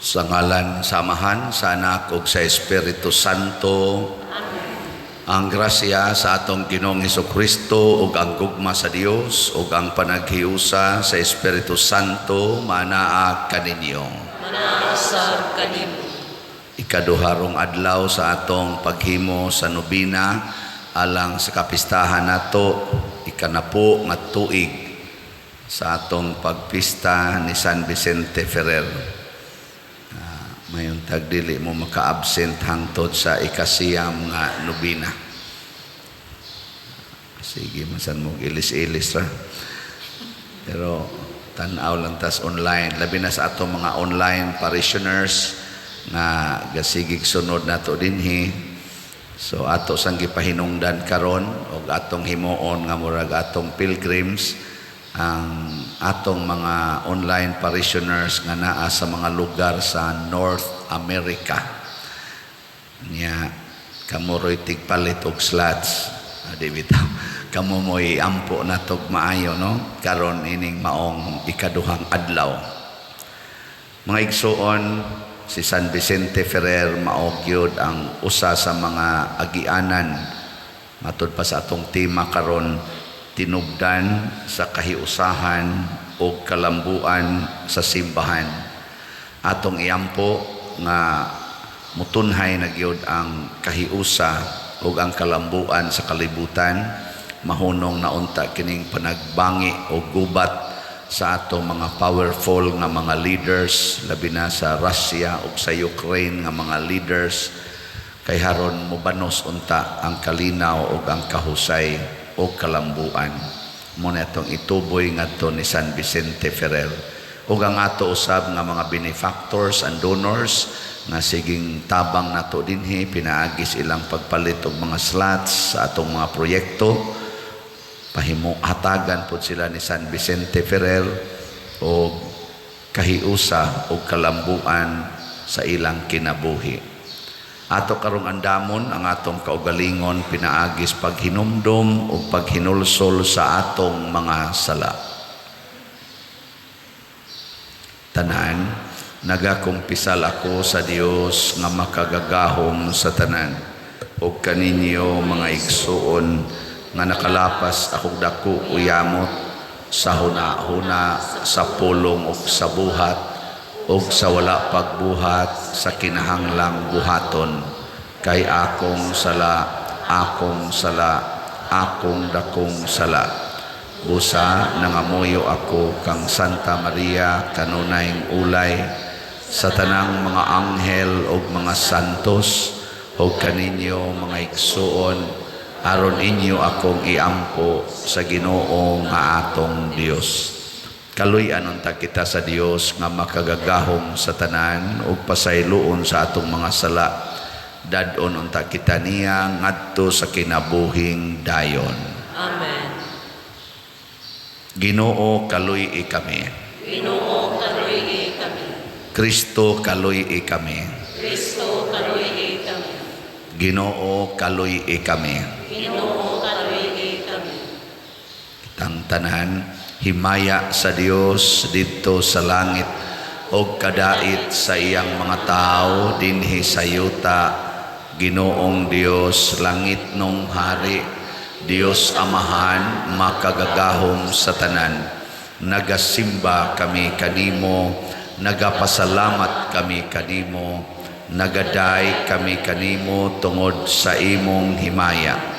Sa ngalan sa Amahan, sa Anak ug sa Espiritu Santo. Ang grasya sa atong Ginoong Kristo ug ang gugma sa Dios ug ang panaghiusa sa Espiritu Santo manaa kaninyo. Manaa sab kanimo. Ikaduharong adlaw sa atong paghimo sa nobina alang sa kapistahan nato, ikanapo nga tuig sa atong pagpista ni San Vicente Ferrer. Maayong tagdili mo maka-absent hangtod sa ikasiyam nga nobina. Sige, masan mo ilis-ilis ra. Pero tan-aw lang tas online. Labi na sa atong mga online parishioners nga gasigig sunod nato dinhi. So ato sang gipahinungdan karon og atong himuon nga murag atong pilgrims ang atong mga online parishioners nga naa sa mga lugar sa North America. Nya kamo ro'y tigpalit og slots. Di bitaw. Kamo mo'y ampo natog maayo, no? Karon ining maong ikaduhang adlaw. Mga igsuon, si San Vicente Ferrer mao gyud ang usa sa mga agianan matud pa sa atong tema karon, tinubdan sa kahiusahan o kalambuan sa simbahan. Atong iampo nga mutunhay na gyud ang kahiusa ug ang kalambuan sa kalibutan, mahunong na unta kining panagbangi o gubat sa atong mga powerful nga mga leaders, labi na sa Russia ug sa Ukraine nga mga leaders, kay haron mobanos unta ang kalinaw ug ang kahusay o kalambuan. Mao na atong ituboy ngadto ni San Vicente Ferrer. Ug ang ato usab nga mga benefactors and donors nga siging tabang nato dinhi pinaagis ilang pagpalit og mga slots sa atong mga proyekto, pahimo hatagan pod sila ni San Vicente Ferrer og kahiusa og kalambuan sa ilang kinabuhi. Ato karong andamon ang atong kaugalingon pinaagis paghinumdom ug paghinulsol sa atong mga sala. Tanan, nagakumpisal ako sa Dios nga makagagahom sa tanan ug kaninyo, mga igsuon, nga nakalapas akong dako o yamot sa huna-huna, sa pulong ug sa buhat ug sa wala pagbuhat sa kinahanglang buhaton, kay akong sala, akong sala, akong dakong sala. Busa nangamuyo ako kang Santa Maria, kanunayng ulay, sa tanang mga anghel ug mga santos, ug kaninyo, mga igsuon, aron inyo akong iampo sa Ginoo nga atong Dios. Kaluy-an unta kita sa Dios nga makagagahom sa tanan ug pasayloon sa atong mga sala. Dad-on unta kita niya ngadto sa kinabuhing dayon. Amen. Ginoo, kaluy-i kami. Ginoo, kaluy-i kami. Kristo, kaluy-i kami. Kristo, kaluy-i kami. Ginoo, kaluy-i kami. Ginoo, kaluy-i kami. Kitang tanan, himaya sa Dios didto sa langit og kadait sa iyang mga tao dinhi sa yuta. Ginoong Dios, langitnong hari, Dios Amahan, makagagahom sa tanan. Nagasimba kami kanimo, nagapasalamat kami kanimo, nagaday kami kanimo tungod sa imong himaya.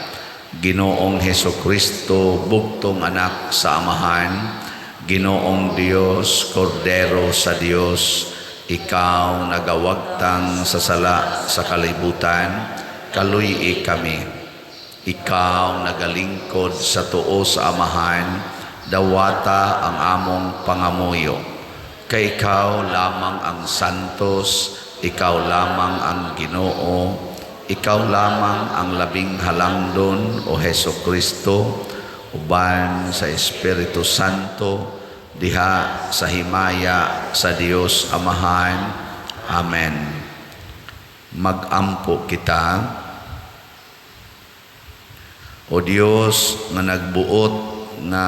Ginoong Heso Kristo, bugtong anak sa Amahan, Ginoong Dios, Kordero sa Dios, ikaw nagawagtang sa sala sa kalibutan, kaluy-i kami. Ikaw nagalingkod sa tuo sa Amahan, dawata ang among pangamuyo. Kay ikaw lamang ang santos, ikaw lamang ang Ginoo, ikaw lamang ang labing halangdon, o Heso Kristo, uban sa Espiritu Santo, diha sa himaya sa Dios Amahan. Amen. Magampo kita. O Dios nga nagbuot nga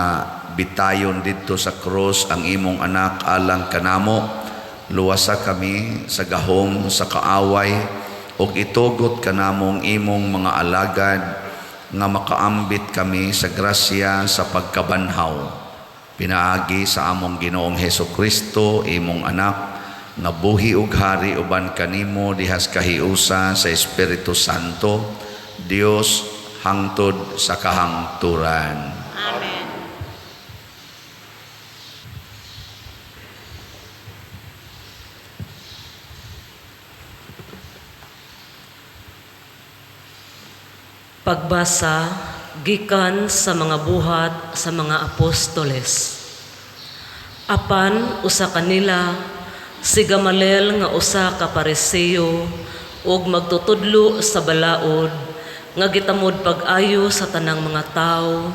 bitayon didto sa krus ang imong anak alang kanamo, Luwasa kami sa gahom sa kaaway ug itugot kanamong imong mga alagad nga makaambit kami sa grasya sa pagkabanhaw. Pinaagi sa among Ginoong Heso Kristo, imong anak, nga buhi ug hari uban kanimo dihas kahiusa sa Espiritu Santo, Dios hangtod sa kahangturan. Amen. Pagbasa gikan sa mga buhat sa mga apostoles. Apan usa kanila, si Gamaliel nga usa ka Pariseo ug magtutudlo sa balaod nga gitamod pag-ayo sa tanang mga tawo,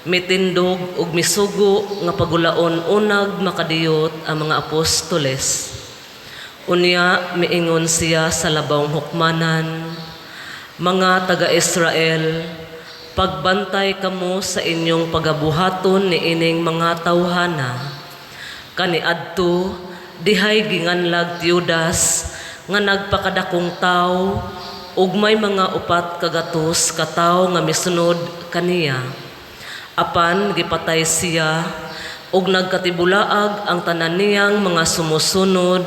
mitindog ug misugo nga pagulaon unag makadiyot ang mga apostoles. Unya miingon siya sa labawng hukmanan, "Mga taga-Israel, pagbantay kamo sa inyong pagabuhaton niining mga tawhana. Kaniadto, dihay ginganlag Teudas nga nagpakadakong tawo ug may mga 400 ka tawo nga misunod kaniya. Apan gipatay siya ug nagkatibulaag ang tanan niyang mga sumusunod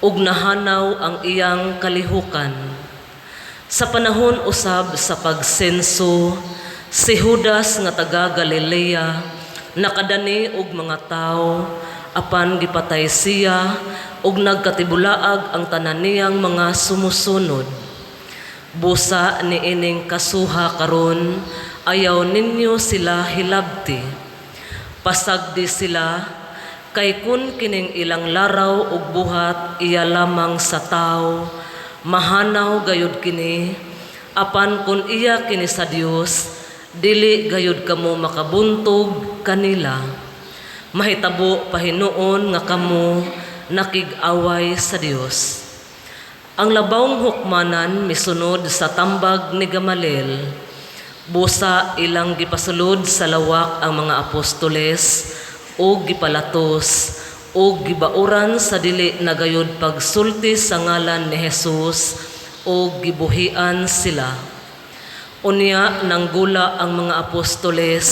ug nahanaw ang iyang kalihukan. Sa panahon usab sa pagsenso, si Judas nga taga Galilea nakadani og mga tawo, apan gipatay siya ug nagkatibulaag ang tanan niyang mga sumusunod. Busa niining kasuha karon, ayaw ninyo sila hilabti. Pasagdi sila, kay kun kining ilang laraw ug buhat iya lamang sa tawo, mahanaw gayud kini, apan kun iya kini sa Dios, dili gayud kamo makabuntog kanila. Mahitabo pahinuon nga kamo nakig-away sa Dios." Ang labawng hukmanan misunod sa tambag ni Gamaliel. Busa ilang gipasulod sa lawak ang mga apostoles ug gipalatos ug gibauran sa dili na gayud pagsulti sa ngalan ni Jesus ug gibuhian sila. Unya nanggula ang mga apostoles,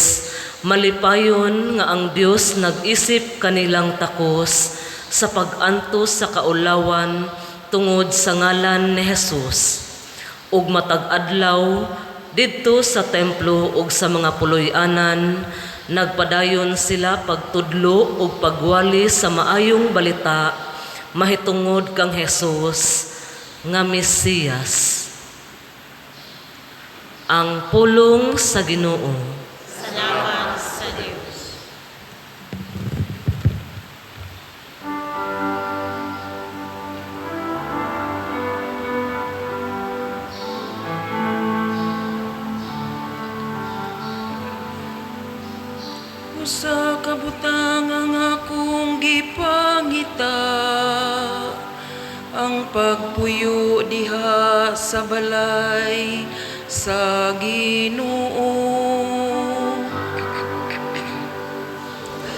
malipayon nga ang Dios nag-isip kanilang takos sa pag-antos sa kaulawan tungod sa ngalan ni Jesus. Ug matag adlaw didto sa templo ug sa mga puloy-anan, nagpadayon sila pagtudlo ug pagwali sa maayong balita mahitungod kang Jesus nga Mesiyas. Ang pulong sa Ginoo. Salamat sa Dios. Usa ka butang ang akong gipangita, ang pagpuyo diha sa balay sa Ginoo.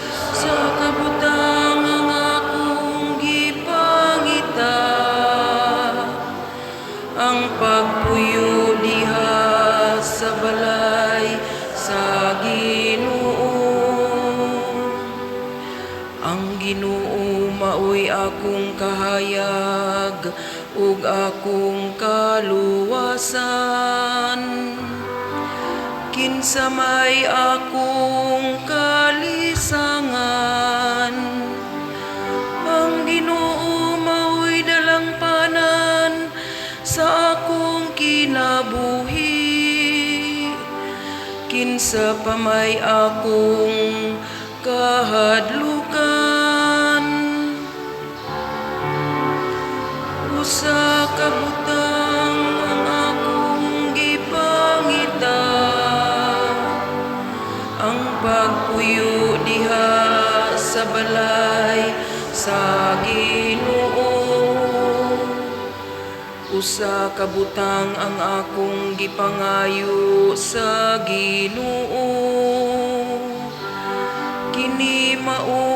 Usa ka butang ang akong gipangita, ang pagpuyo diha sa balay sa Ginoo. Ang Ginoo maoy akong kahayag ug akong kaluwasan. Kinsa may akong kalisangan? Ang Ginoo maoy dalangpanan sa akong kinabuhi. Kinsa pa may akong kahadlukan? Usa ka butang ang akong gipangita, ang pagpuyo diha sa balay sa Ginoo. Usa ka butang ang akong gipangayo sa Ginoo, kini mao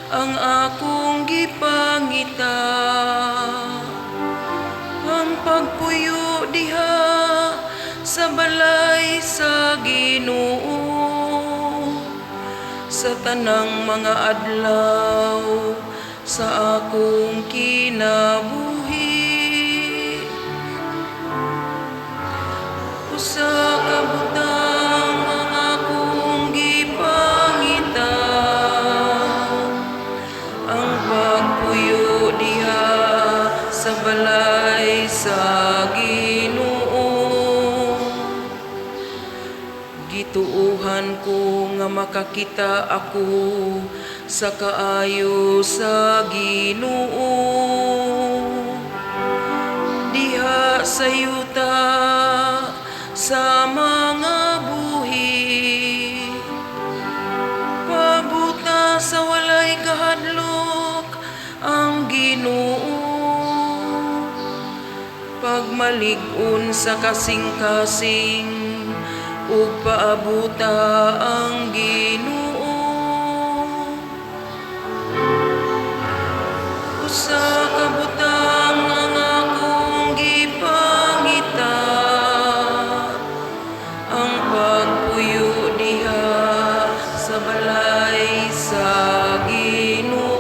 ang akong gipangita, ang pagpuyo diha sa balay sa Ginoo sa tanang mga adlaw sa akong kinabuhi. Usa ka butang ang akong gipangita, ang pagpuyo diha sa balay sa Ginoo. Gituohan ko nga makakita ako sa kaayo sa Ginoo diha sa yuta sa mga buhi. Pabuta sa walay kahadlok ang Ginoo, pagmalig-on sa kasing-kasing ug paabuta ang Ginoo. Usa ka butang ang akong gipangita, ang pagpuyo diha sa balay sa Ginoo.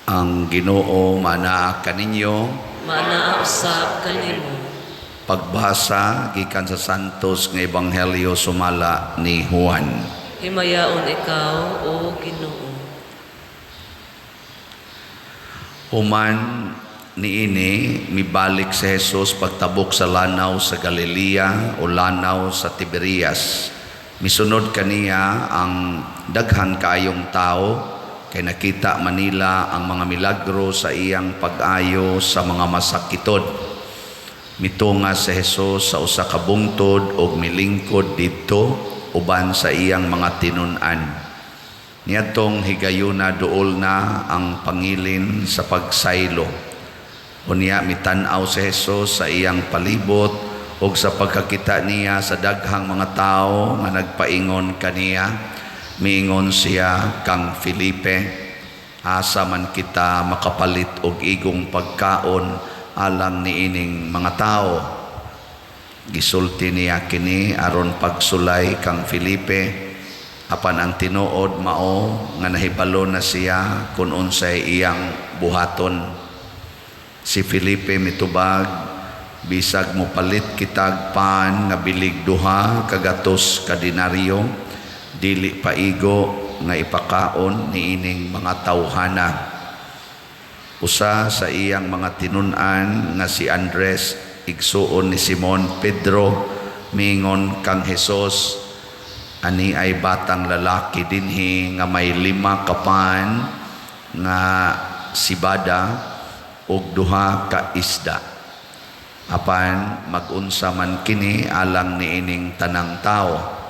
Ang Ginoo manaa kaninyo. Maanaa usab kanimo. Pagbasa gikan sa Santos nga Ebanghelyo sumala ni Juan. Himayaon ikaw, o Ginoo. Human niini mibalik si Jesus pagtabok sa lanaw sa Galilea o lanaw sa Tiberias. Misunod kaniya ang daghan kaayong tao kay nakita manila ang mga milagro sa iyang pag-ayo sa mga masakitod. Mitunga si Jesus sa usa ka bungtod og milingkod didto uban sa iyang mga tinun-an. Niadtong higayuna duol na ang pangilin sa pagsaylo. Unya mitan-aw si Jesus sa iyang palibot ug sa pagkakita niya sa daghang mga tawo nga nagpaingon kaniya, miingon siya kang Felipe, asa man kita makapalit og igong pagkaon alang niining mga tawo? Gisulti niya kini aron pagsulay kang Felipe, apan ang tinuod mao nga nahibalo na siya kun unsay iyang buhaton. Si Felipe mitubag, bisag mopalit kitag pan nga bilig 200 ka denaryo, dili paigo nga ipakaon niining mga tawhana. Usa sa iyang mga tinun-an nga si Andres, igsuon ni Simon Pedro, miingon kang Hesus, ani ay batang lalaki dinhi nga may 5 ka pan nga sibada ug 2 ka isda. Apan magunsa man kini alang niining tanang tao.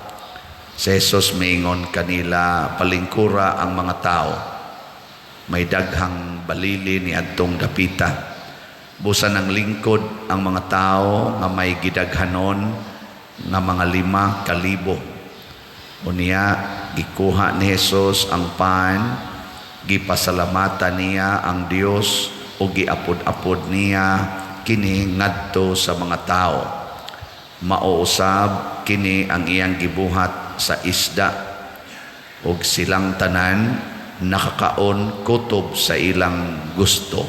Si Jesus miingon kanila, palingkura ang mga tao. May daghang balili ni adtong dapita. Busan ang lingkod ang mga tao nga may gidaghanon nga mga 5,000. Unya gikuha ni Jesus ang pan, gipasalamatan niya ang Dios ug giapod-apod niya kini ngadto sa mga tao. Mao usab kini ang iyang gibuhat sa isda, ug silang tanan nakakaon kutob sa ilang gusto.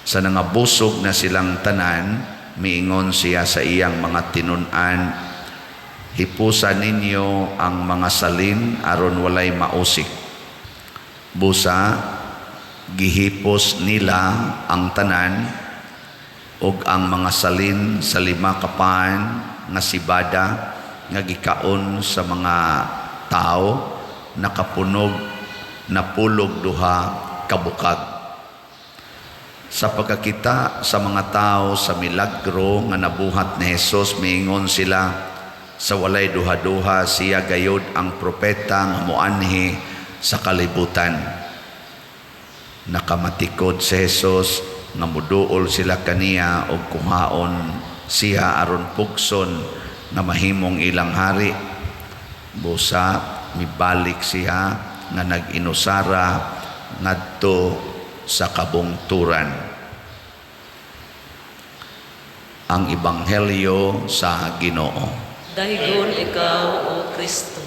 Sa nangabusog na silang tanan, miingon siya sa iyang mga tinun-an, hipusa ninyo ang mga salin aron walay mausik. Busa gihipos nila ang tanan, Ug ang mga salin sa 5 ka pan nga sibada nga gikaon sa mga tao nakapunog napulog 2 ka bukag. Sa pagkakita sa mga tao sa milagro nga nabuhat ni Hesus, miingon sila sa walay duha-duha, siya gayod ang propeta nga moanhi sa kalibutan. Nakamatikod si Hesus nga muduol sila kaniya og kuhaon siya aron pugson nga mahimong ilang hari. Busa mibalik siya nga nag-inusara ngadto sa kabungturan. Ang Ebanghelyo sa Ginoo. Dahigon ikaw, O Kristo.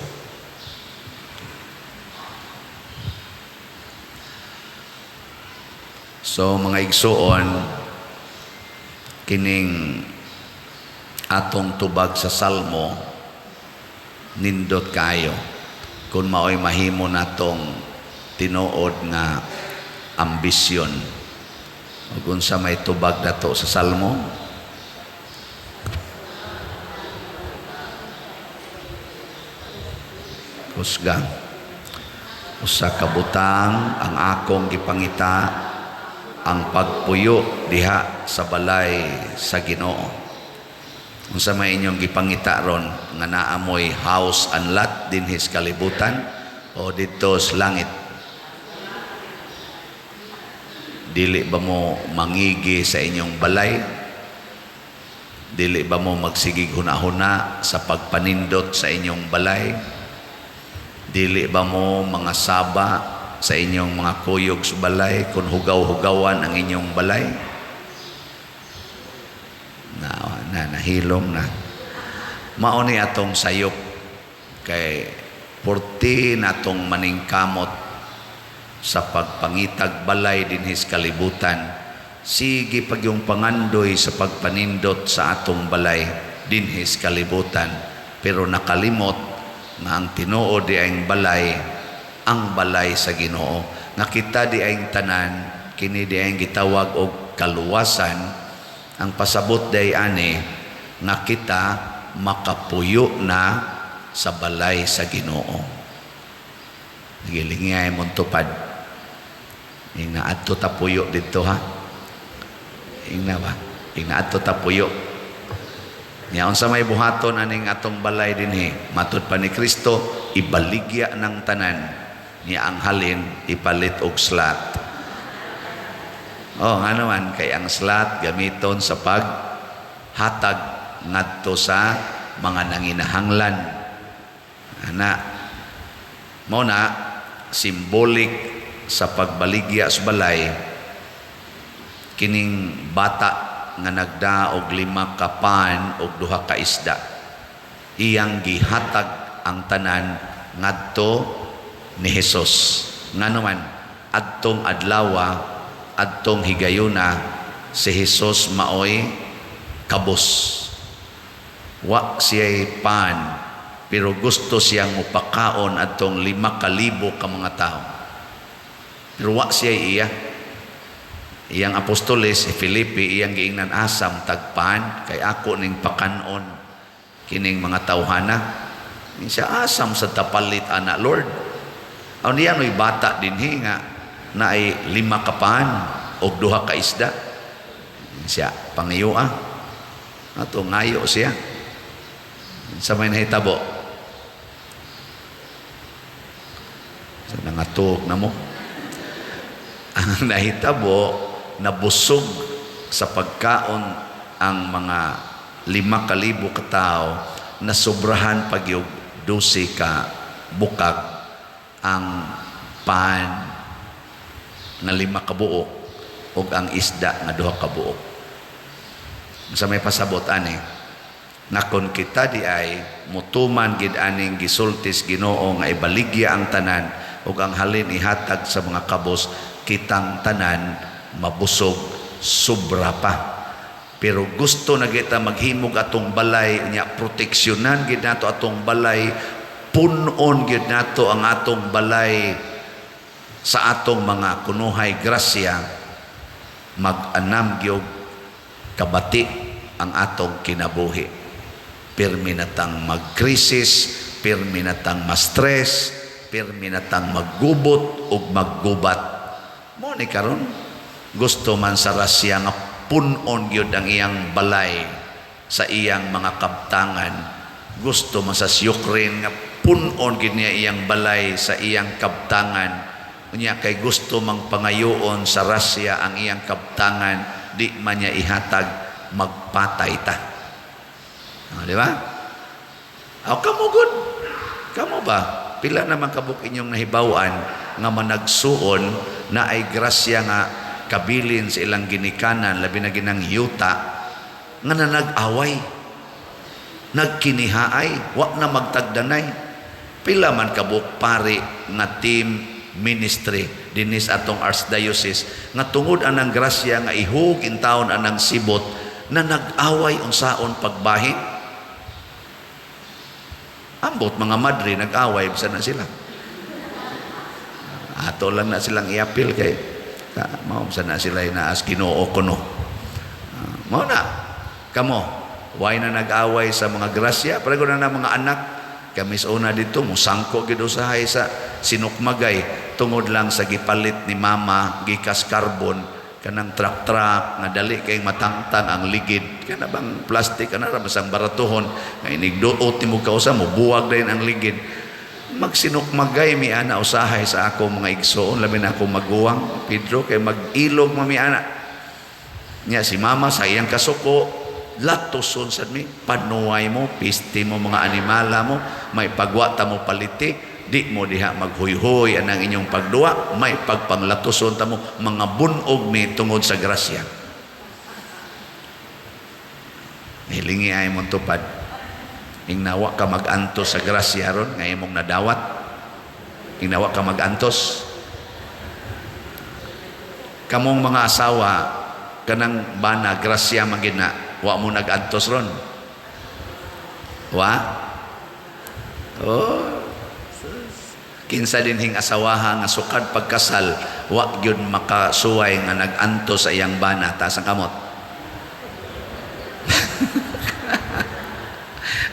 So mga igsuon, kining atong tubag sa Salmo, nindot kayo kung maoy mahimo natong tinuod nga ambisyon. Ug unsa may tubag nato sa Salmo? Kusga. Usa ka butang ang akong gipangita, ang pagpuyo diha sa balay sa Ginoo. Unsa may inyong gipangita ron nga naamoy house and lot dinhi sa kalibutan o didto sa langit? Dili ba mo mangigi sa inyong balay? Dili ba mo magsigig hunahuna sa pagpanindot sa inyong balay? Dili ba mo mga saba sa inyong mga kuyog sa balay kung hugaw-hugawan ang inyong balay? Nahilom na. Mao ni atong sayop kay purti natong maningkamot sa pagpangitag balay dinhi sa kalibutan. Sige pag yung pangandoy sa pagpanindot sa atong balay dinhi sa kalibutan, pero nakalimot nga ang tinuod di ang balay, ang balay sa Ginoo. Nga kita di ang tanan, kini di ang gitawag og kaluwasan. Ang pasabot day ani nga kita makapuyo na sa balay sa Ginoo. Gilingay mong tupad. Ing naadto ta puyo didto ha. Ing na ba? Ing naadto ta puyo. Nya unsa may buhaton aning atong balay dinhi? Matud pa ni Kristo, ibaligya ng tanan. Nya ang halin ipalit og slat. Oh, ngano man kay ang slat gamiton sa paghatag ngadto sa mga nanginahanglan. Ana, mao na symbolic sa pagbaligya sa balay kining bata nga nagdaog 5 ka pan og 2 ka isda. Iyang gihatag ang tanan ngadto ni Hesus. Ngano man adtong adlawa, adtong higayuna, si Hesus maoy kabos. Wa siya'y pan, pero gusto siyang mupakaon adtong 5,000 ka mga tao. Pero wa siya'y iya. Iyang apostoles, si Felipe, iyang giingnan asam tagpan, kay ako ning pakanon kining mga tawhana. Siya asam sa tapalit ana Lord. Aw niya no'y bata dinhi nga naay 5 ka pan og 2 ka isda. Siya pangiyoa. Ato ngayo siya. Sa may nahitabo. Sa nangatuog na mo. Ang nahitabo, nabusog sa pagkaon ang mga 5,000 ka tao, nasobrahan pagyog 12 ka bukag ang pan nga 5 ka buok ug ang isda nga 2 ka buok. Sa may pasabot ani, nga kon kita di ay mutuman gid aning gisultis Ginoo nga ibaligya ang tanan ug ang halin ihatag sa mga kabos, kitang tanan mabusog sobra pa. Pero gusto na kita maghimog atong balay nya, proteksyonan gid nato atong balay, punon gid nato ang atong balay sa atong mga kunuhay grasya, mag-anam gyud Kabati ang atong kinabuhi. Pirmi na tang mag-krisis, pirmi na tang ma-stress, pirmi na tang maggubot ug maggubat. Mo ni karon gusto man sa Russia nga punon gyud ang iyang balay sa iyang mga kabtangan. Gusto man sa Ukraine nga punon gyud niya iyang balay sa iyang kabtangan. Unya kay gusto mang pangayoon sa Russia ang iyang kabtangan, di man niya ihatag, magpatay ta. Ah, di ba? Aw, kamo gud. Kamo ba? Pila naman kabuk inyong nahibaw-an nga managsuon na ay grasya nga kabilin sa ilang ginikanan, labi na ginang yuta, nga nanag-away, nagkinihaay, wa na magtagdanay. Pila man kabuk pari nga team ministry dinis atong archdiocese nga tungod anang grasya nga ihug in taon anang sibot na nag-away unsaon pagbahin. Ambot mga madre nag-away bisan na sila. Ato lang na silang iapil kay ka, mao bisan na sila inaas Ginoo kuno. Mao na kamo why na nag-away sa mga grasya pero na mga anak kami sa una dito musangko gid usahay sa sinukmagay tungod lang sa gipalit ni mama gikas carbon kanang truck-truck nga dali kay matangtang ang ligid kana bang plastic kana ra basang baratuhon nga inigduot nimo kausa mo buwag dayon ang ligid. Magsinukmagay mi ana usahay sa ako mga igsoon, labi na ako maguwang Pedro kay mag-ilog mami ana niya si mama sa iyang kasuko latuson sad mi, panuway mo, piste mo mga animala mo, may pagwa ta mo paliti, di mo diha maghuyhoy anang inyong pagduwa, may pagpanglatuson ta mo, mga bunog mi tungod sa grasya. Hilingi ay mong tupad. Ingnawa ka mag-antos sa grasya ron, nga imong nadawat. Ingnawa ka mag-antos. Kamong mga asawa, kanang bana, grasya man gid na, wa mo nag-antos ron. Wa? Oh. Kinsa dinhing asawaha nga sukad pagkasal, wa gyud makasuway nga nag-antos sa iyang bana, taas ang kamot.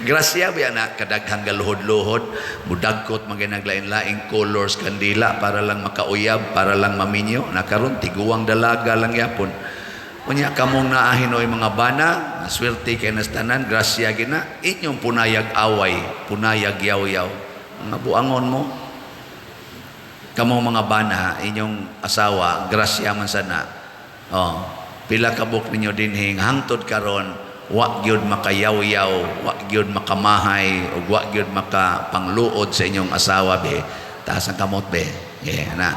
Grasya ba na kadaghang galuhod-luhod, mudagkot man gyud naglain-laing colors kandila para lang makauyab, para lang maminyo. Nakaron tiguang dalaga lang yapon. Unya kamong naahinoy mga bana, swerte kay nastanan, grasya gina, inyong punayag away, punayag yaw-yaw. Mga buangon mo. Kamong mga bana, inyong asawa, grasya man sana. Oh, pila kabuk ninyo dinhing hangtod karon, wa gyud makayaw-yaw, wa gyud makamahay, ug wa gyud makapangluod sa inyong asawa be. Taas ang kamot be. Yeah, na.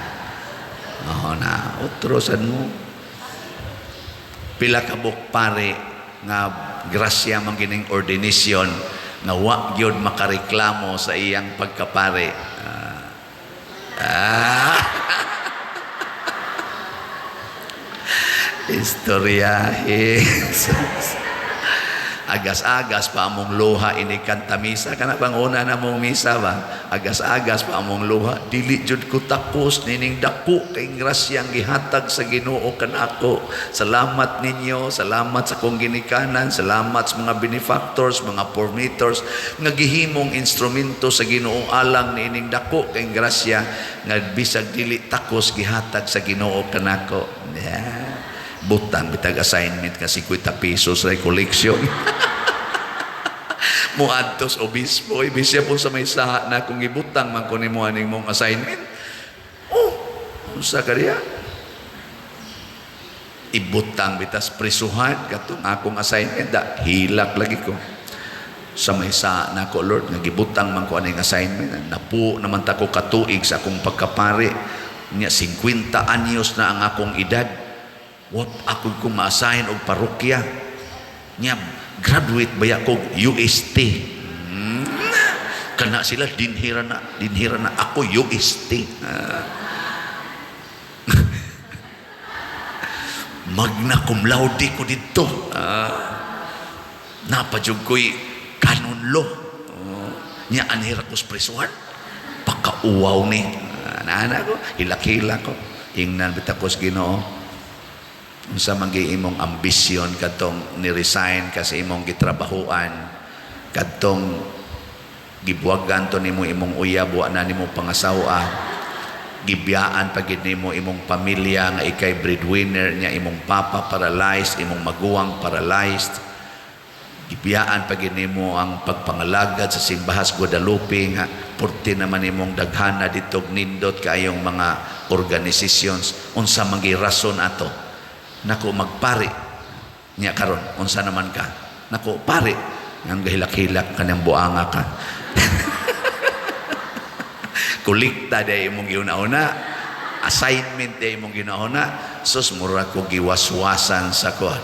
Oh, na utrosan mo. Pila kabuk pare nga grasya man gining ordination nga wa gyud makareklamo sa iyang pagkapare. Istorya Jesus. Agas-agas pa among luha ini kanta misa kana bang una na mong misa ba? Agas-agas pa among luha, dili jud ko takos nining dako kay grasyang gihatag sa Ginoo kanako. Salamat ninyo, salamat sa akong ginikanan, salamat sa mga benefactors, mga formators nga gihimong instrumento sa Ginoo alang niining dako kay grasya nga bisag dili takos gihatag sa Ginoo kanako. Yeah. Butang bitag assignment kasi 50 pesos sa collection. Muadtos obispo, ibig siya po sa may saha na kung ibutang man ko nimo aning mong assignment. Oh, unsa ka diya? Ibutang bitas prisuhan katong akong assignment da hilak lagi ko. Sa may saha na ko Lord, nga gibutang man ko aning assignment. Napu naman ta ko katuig sa akong pagkapare. Nya 50 anyos na ang akong edad. What ako kung ma-assign og parokya. Nya graduate ba ko UST? Kana sila dinhira na ako UST. Magna cum laude ko didto. Napadyog ko'y canon law. Nya anhira ko sa prisuhan. Pakauwaw ni. Nana ko, hilak-hilak ko. Ingnan bitaw ko sa Ginoo. Unsa man gyud imong ambisyon kadtong ni-resign ka sa imong gitrabahuan, kadtong gibuwagan to nimo imong uyab, wa na nimo pangasawa, gibiyaan pa gid nimo imong pamilya nga ikay breadwinner niya, imong papa paralyzed, imong maguwang paralyzed, gibiyaan pa gid nimo ang pagpangalagad sa simbahan sa Guadalupe nga purti naman imong daghana dito, nindot kaayong mga organizations. Unsa man gyud rason ato? Nako, magpari niya karon, unsa naman ka? Nako, pari ang gahilak-hilak kanang buanga ka. Kulikta day imong giuna-una, assignment day imong ginauna. Sus, mura ko giwaswasan sa kuan,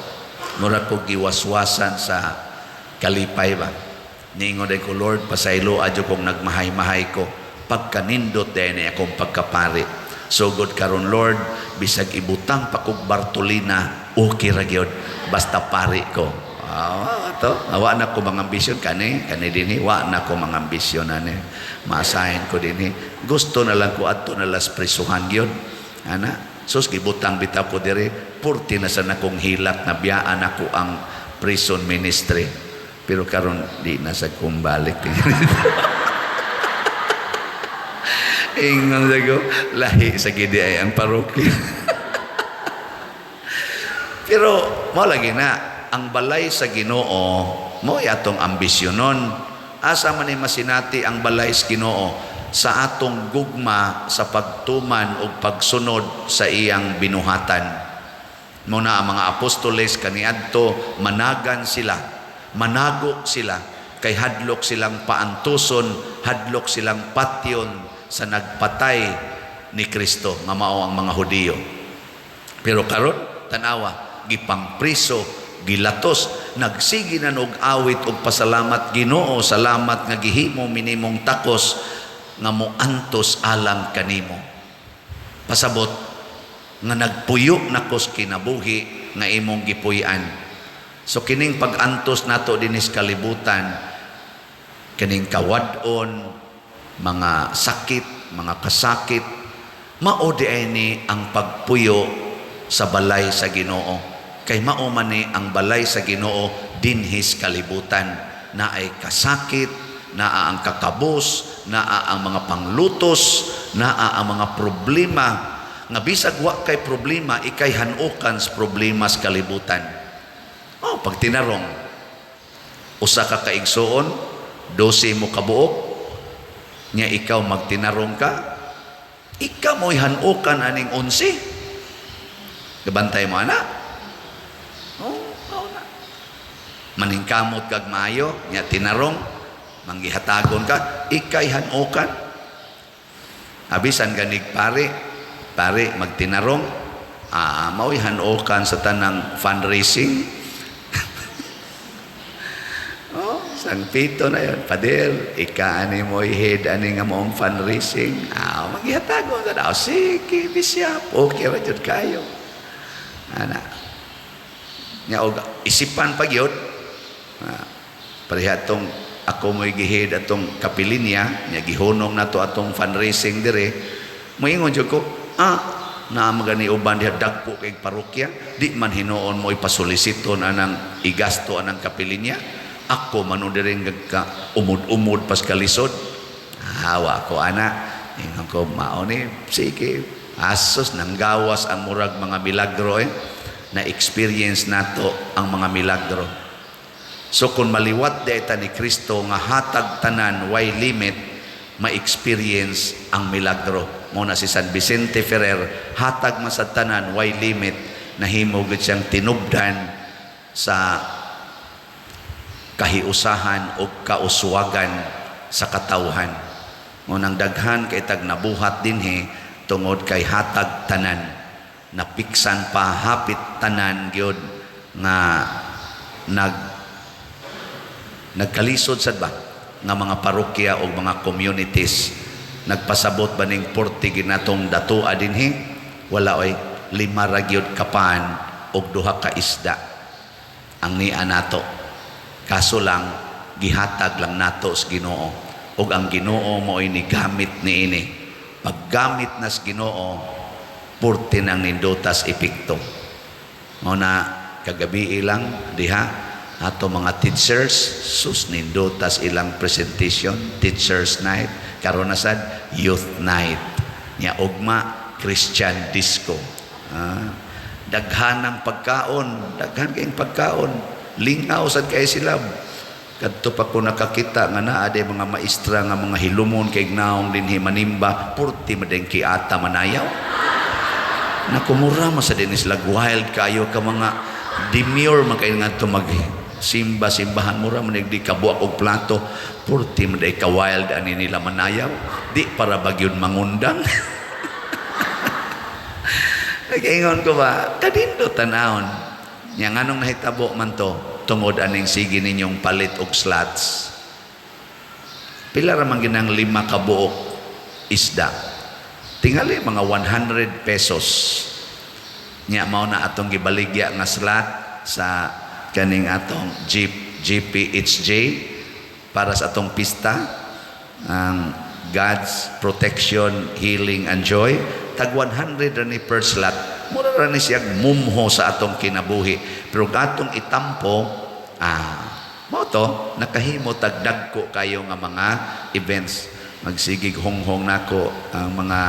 mura ko giwaswasan sa kalipay ba. Niingon day ko, "Lord, pasaylo adyo kong nagmahay-mahay ko, pagkanindot day ni akong pagkapari. Sugod karon, Lord, bisag ibutang pa kog Bartolina, okay ra gyud, basta pari ko." Ah, to awa na ko mga ambisyon kani kani dinhi, wa na ko mga ambisyon ani ma-assign ko dinhi. Gusto na lang ko adto na las prisuhan gyud ana. Sus, gibutang bitaw ko diri, purti na sa nakong hilak na biyaan ako ang prison ministry. Pero karon di na sa kumbalik. Ingon sa ko, lahi sa gidi ay ang parokya. Pero mo lagi na ang balay sa Ginoo mo atong ambisyonon. Asa man ni masinati ang balay sa Ginoo? Sa atong gugma sa pagtuman ug pagsunod sa iyang binuhatan. Mo na ang mga apostoles kaniadto, managan sila, manago sila, kay hadlok silang paantuson, hadlok silang patyon sa nagpatay ni Kristo nga mao ang mga Hudiyo. Pero karon, tanawa, gipangpriso, gilatos, nagsige na og awit og pasalamat: "Ginoo, salamat nga gihimo minimong takos nga moantos alang kanimo." Pasabot nga nagpuyo nakos kinabuhi nga imong gipuy-an. So kining pag-antos nato dinis kalibutan, kining kawad-on, mga sakit, mga kasakit, mao di ay ni ang pagpuyo sa balay sa Ginoo. Kay mao man ni ang balay sa Ginoo dinhis kalibutan, naay kasakit, naa ang kakabos, naa ang mga panglutos, naa ang mga problema nga bisag wa kay problema, ikay hanukan sa problema sa kalibutan. Oh, pag tinarong, usa ka kaigsuon, 12 mo kabuok, nya ikaw magtinarong ka, ikaw mo'y hanukan aning 11. Gabantay mo ana? Oh, oh na. Maningkamot kag maayo, nya tinarong, manggihatagon ka, ikay hanukan. Abisan ganig pare, pare magtinarong, mao'y hanukan sa tanang fundraising. Oh, sang pito na yun. "Pader, ika ani mo head ani nga moong fundraising." Ah, maghihatagon ka na. Oh, sige, bisyap. Okay ra jud kayo. Ana. Nya og isipan pa gyud. Ah, pareha atong ako mo'y gihead atong kapilinya, nya gihunong nato atong fundraising dire. Moingon jud ko, naa magani uban diha, dagko kay parokya, di man hinuon mo ipasolisiton anang igasto anang kapilinya. Ako man diri ka umod-umod pas kalisod. Hawa ko ana. Ingon ko, mao ni, sige. Asos nanggawas ang murag mga milagro eh. Na experience nato ang mga milagro. So kung maliwat di ta ni Kristo nga hatag tanan, way limit, ma-experience ang milagro. Mo na si San Vicente Ferrer, hatag man sa tanan, way limit, nahimo gid siyang tinubdan sa kahiusahan o kauswagan sa katawhan. Ngunang daghan kay tag nabuhat dinhi tungod kay hatag tanan. Napiksan pa hapit tanan gyud nga nagkalisod sad ba nga mga parokya o mga communities. Nagpasabot ba ning porti ginatong datua dinhi? Wala oy, 5 ra gyud kapan og 2 ka isda ang nia nato. Kaso lang gihatag lang nato sa Ginoo, ug ang Ginoo mo'y nigamit niini. Paggamit nas Ginoo, purti nang nindutas epekto. Mao na kagabi ilang diha ato mga teachers, sus, nindutas ilang presentation, Teachers Night. Karon na sad Youth Night. Nya ugma Christian Disco. Ah, daghan ang pagkaon, daghan kayong pagkaon. Lingaw sad kay sila. Kadto pa ko nakakita nga naa day mga maestra nga mga hilumon kay naong dinhi manimba, purti madeng kiata manayaw. Nakumura man sa din sila, wild kayo ka, mga demure man kayo nga mag simba simbahan, mura man di kabuak og plato, purti man ka wild ani nila manayaw, di para bagyon mangundang. Nag-ingon ko ba, kadindo tanawon. Nya nganong nahitabo man to? Tungod aning sige ninyong palit og slots. Pila ra man ginang 5 ka buok isda? Tingali mga 100 pesos. Nya mao na atong gibaligya nga slot sa kaning atong GPHJ para sa atong pista, ang God's Protection, Healing and Joy. Tag 100 ra ni per slot. Mura ra ni siya mumho sa atong kinabuhi, pero kung atong itampo, mao to nakahimo tag dagko kayo nga mga events. Magsigig honghong nako ang mga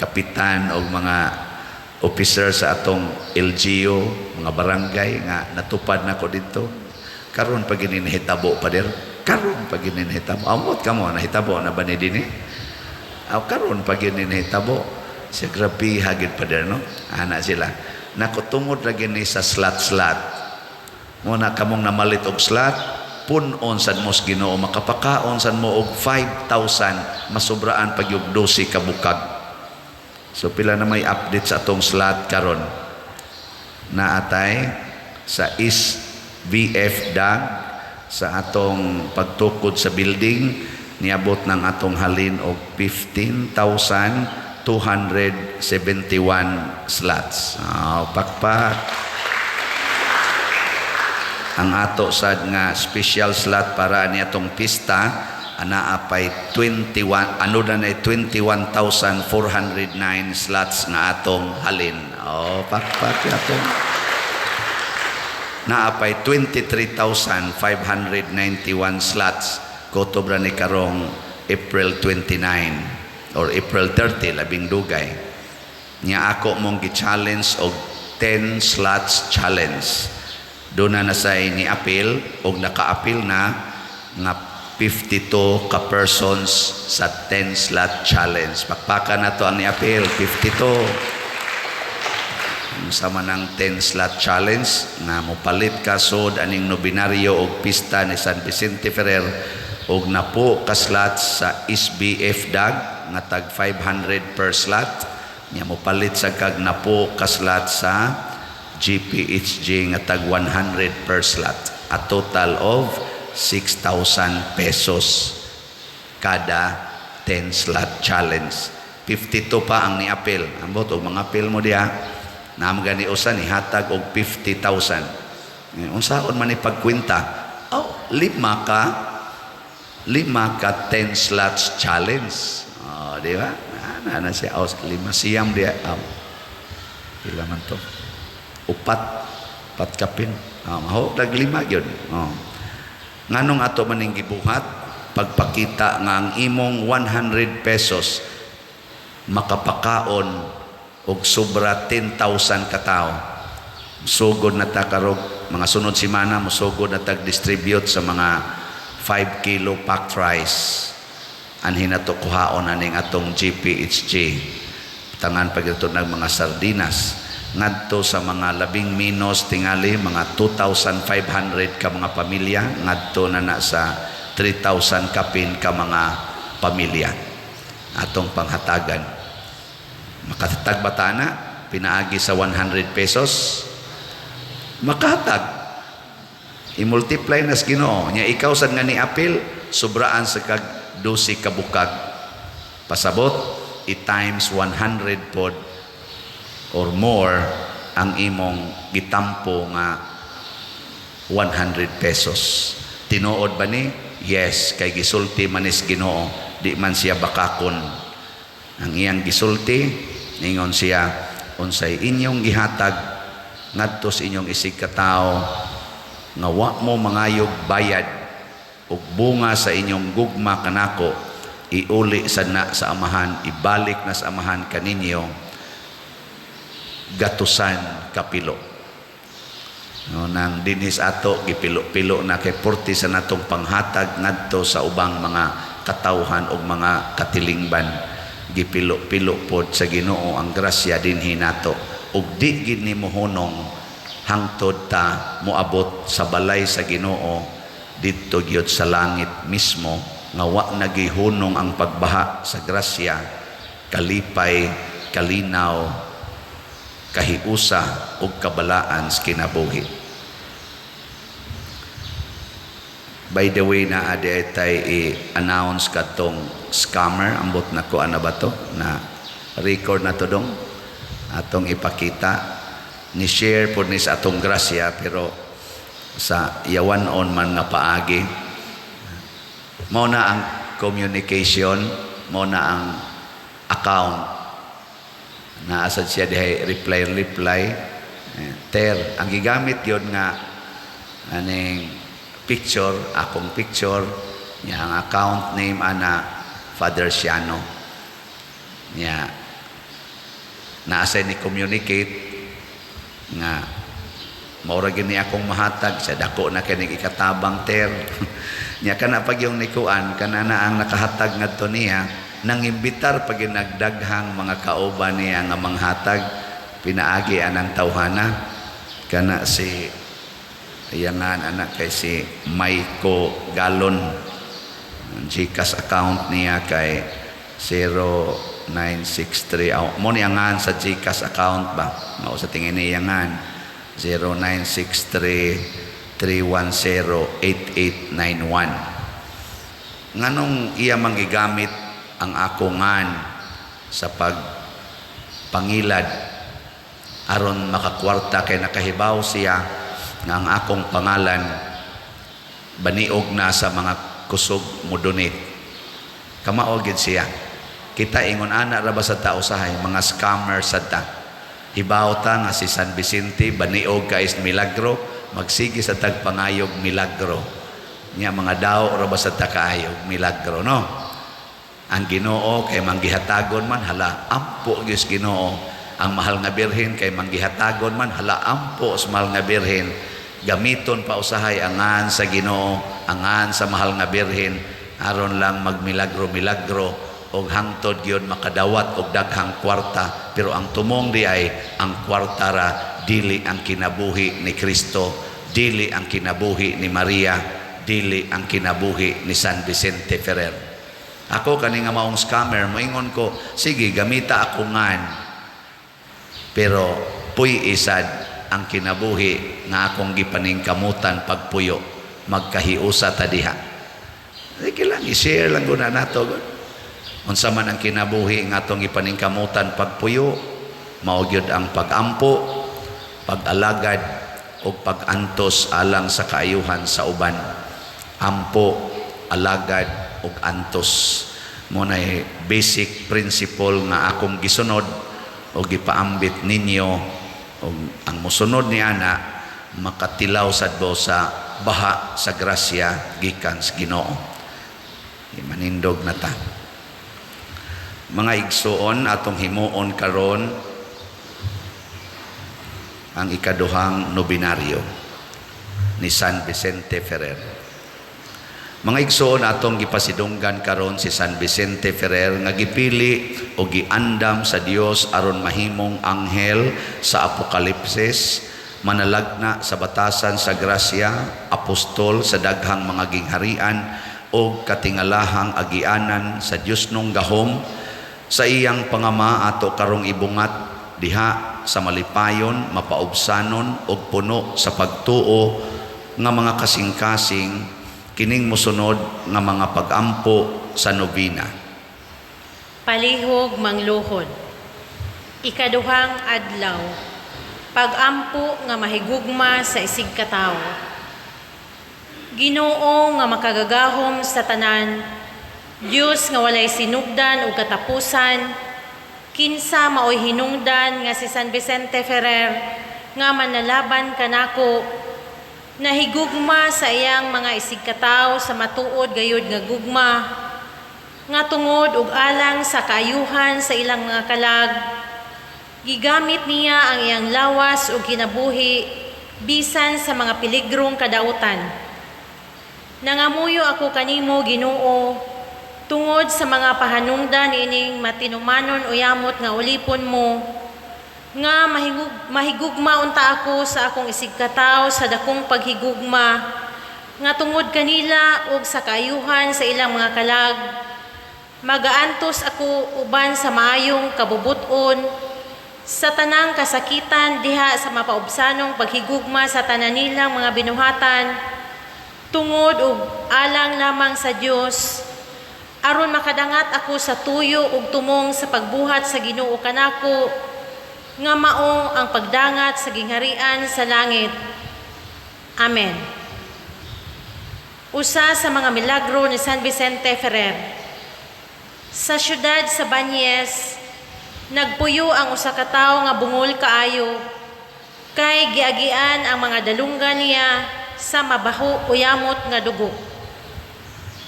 kapitan o mga officer sa atong LGU, mga barangay nga natupad nako dito. Karon pa gini nahitabo, pader. Karon pa gini nahitabo. Amot kamo, nahitabo na ba ni dinhi? Aw, karon pa gini nahitabo. Siya grabe hagid, pader, no? Ana sila. Nako, tungod ra gini sa slot-slot. Mo na kamong namalit og slot, punon sad mo sa Ginoo, makapakaon sad mo og 5,000, masubraan pag yung 12 ka bukag. So pila na may update sa atong slot karon? Naatay sa SVF DAG sa atong pagtukod sa building, niabot ng atong halin og 15,271 slots. Oh, pakpak. Ang ato sad nga special slot para ni atong pista anaa pay 21, ano na na 21,409 slots nga atong halin. Oh, pakpak atong naa pay 23,591 slots kutob ra ni karong April 29 or April 30, labing dugay. Nya ako mong gi-challenge og 10 slots challenge. Doon na nasay ni apil og naka-apil na nga 52 ka persons sa 10 slot challenge. Pakpakan na to ang ni-apil, 52. Sama ng 10 slot challenge nga mopalit ka sod aning nobinaryo og pista ni San Vicente Ferrer og napo ka slots sa SBF DAG nga tag 500 per slot. Nya mopalit sa kag napo ka slot sa GPHG nga tag 100 per slot, a total of 6,000 pesos kada 10 slot challenge. 52 pa ang ni-apil. Ambot og mga apil mo diha. Naam gani usa ni hatag og 50,000. Eh, unsaon man ni pagkwenta? Oh, lima ka 10 slots challenge. Oh, di ba? Na, na siya. Oh, lima siyam diha. Oh. Pila man to? Upat. Upat kapin. Oh, maho, lima yun. Oh. Nganong ato maning gibuhat? Pagpakita nga ang imong 100 pesos makapakaon og sobra 10,000 katao. Sugod na ta karog mga sunod semana, mosugod na tag distribute sa mga 5 kilo packed rice. Anhin nato kuhaon aning atong GPHG. Tangan pag ito ng mga sardinas ngadto sa mga labing minos tingali mga 2,500 ka mga pamilya ngadto na na sa 3,000 kapin ka mga pamilya atong panghatagan. Makahatag ba ta na pinaagi sa 100 pesos? Makahatag. I-multiply nas Ginoo. Nya ikaw sad nga ni apil, sobraan sa kag 12 ka bukag. Pasabot, i-times 100 pod or more ang imong gitampo nga 100 pesos. Tinuod ba ni? Yes, kay gisulti manis Ginoo, di man siya bakakon. Ang iyang gisulti, ningon siya, unsay inyong gihatag ngadto sa inyong isig katawo nga wa mo mangayog bayad ug bunga sa inyong gugma kanako, iuli sad na sa Amahan, ibalik na sa Amahan kaninyo gatusan kapilo. No, nang dinhis ato gipilo-pilo na kay porti sa natong panghatag ngadto sa ubang mga katawhan ug mga katilingban, gipilo-pilo pod sa Ginoo ang grasya dinhi nato ug di gid ni mohunong hangtod ta moabot sa balay sa Ginoo didto gyud sa langit mismo nga wa nagihunong ang pagbaha sa grasya, kalipay, kalinaw, kahiusa ug kabalaan sa kinabuhi. By the way, naa di ay tay i-announce katong scammer, ambot na ko ana ba to na record na to dong atong ipakita ni share pod ni sa atong grasya, pero sa yawan-on man nga paagi. Mao na ang communication, mao na ang account. Naasad siya dihay reply reply. Ter ang gigamit yun nga aning picture, akong picture niya, ang account name ana Father Siano niya. Naasay ni communicate nga maura gini akong mahatag sa dako na kini ikatabang ter niya. Kana pag yung nikuan kana na ang nakahatag ngadto niya, nangimbitar pag nagdaghang mga kauban niya nga manghatag pinaagi anang tawhana. Kana si ayangan anak kay si Maiko Galon. Ang GCash account niya kay 0963. Aw, mo ni angan sa GCash account ba? Mao sa tingin niya angan 0963 310 8891. Nganong iya manggigamit ang ako ngan sa pagpangilad aron makakwarta, kay nakahibaw siya nga ang akong pangalan baniog na sa mga kusog mo donate. Kamao gid siya. Kita ingon ana ra ba sa tao usahay, mga scammer sad ta. Hibaw ta nga si San Vicente baniog ka is milagro, magsige sa tagpangayog milagro. Nya mga daw ra ba sa ta kaayog milagro, no? Ang Ginoo kay manggihatagon man, hala ampo gyud Ginoo. Ang mahal nga birhen kay manggihatagon man, hala ampo sa mahal nga birhen. Gamiton pa usahay angan sa Ginoo, angan sa mahal nga birhen aron lang magmilagro-milagro og hangtod gyud makadawat og daghang kwarta. Pero ang tumong di ay ang kwarta ra, dili ang kinabuhi ni Kristo, dili ang kinabuhi ni Maria, dili ang kinabuhi ni San Vicente Ferrer. Ako kani nga maong scammer, moingon ko, sige gamita ako ngan, pero puy isad ang kinabuhi nga akong gipaningkamutan pagpuyo, magkahiusa ta diha. Sige lang, i-share lang guna nato. Unsa man ang kinabuhi nga atong gipaningkamutan pagpuyo, mao gyud ang pag-ampo, pag-alagad ug pag-antos alang sa kaayuhan sa uban. Ampo, alagad ug antos. Mo nay basic principle nga akong gisunod o gipaambit ninyo, og ang mosunod ni ana makatilaw sad bo sa baha sa grasya gikan sa Ginoo. Manindog na ta. Mga igsuon, atong himuon karon ang ikaduhang nobinaryo ni San Vicente Ferrer. Mga igsuon, atong gipasidunggan karon si San Vicente Ferrer nga gipili o giandam sa Dios aron mahimong anghel sa Apokalipsis, manalagna sa batasan sa grasya, apostol sa daghang mga gingharian o katingalahang agianan sa Dios nung gahom. Sa iyang pangama ato karong ibungat diha sa malipayon, mapaubsanon og puno sa pagtuo nga mga kasing-kasing kining mosunod nga mga pag-ampo sa nobina. Palihog mangluhod. Ikaduhang adlaw, pag-ampo nga mahigugma sa isig katawo. Ginoo nga makagagahom sa tanan, Dios nga walay sinugdan ug katapusan, kinsa maoy hinungdan nga si San Vicente Ferrer nga manlalaban kanako, nahigugma sa iyang mga isigkatawo sa matuod gayud nga gugma, nga tungod ug alang sa kaayuhan sa ilang mga kalag, gigamit niya ang iyang lawas ug kinabuhi bisan sa mga piligrong kadautan. Nangamuyo ako kanimo, Ginoo, tungod sa mga pahanungdan niining matinumanon o yamot nga ulipon mo, nga mahigugma unta ako sa akong isigkatawo sa dakong paghigugma, nga tungod kanila ug sa kaayuhan sa ilang mga kalag, magaantos ako uban sa maayong kabubut-on sa tanang kasakitan diha sa mapaubsanong paghigugma sa tanan nilang mga binuhatan, tungod ug alang lamang sa Dios, aron makadangat ako sa tuyo ug tumong sa pagbuhat sa Ginoo kanako, nga mao ang pagdangat sa gingharian sa langit. Amen. Usa sa mga milagro ni San Vicente Ferrer. Sa siyudad sa Banyes, nagpuyo ang usa ka tawo nga bungol kaayo, kay giagian ang mga dalunggan niya sa mabaho o yamot nga dugo.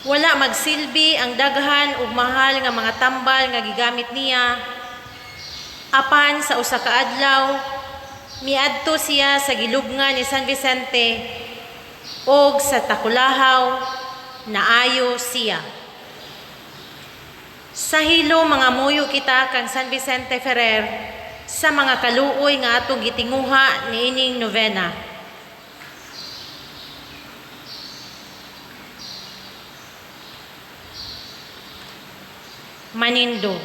Wala magsilbi ang daghan ug mahal nga mga tambal nga gigamit niya. Apan sa usa ka adlaw, miadto siya sa gilubngan ni San Vicente ug sa takulahaw naayo siya. Sa hilo mangamuyo kita kang San Vicente Ferrer sa mga kaluoy nga atong gitinguha niining novena. Manindog.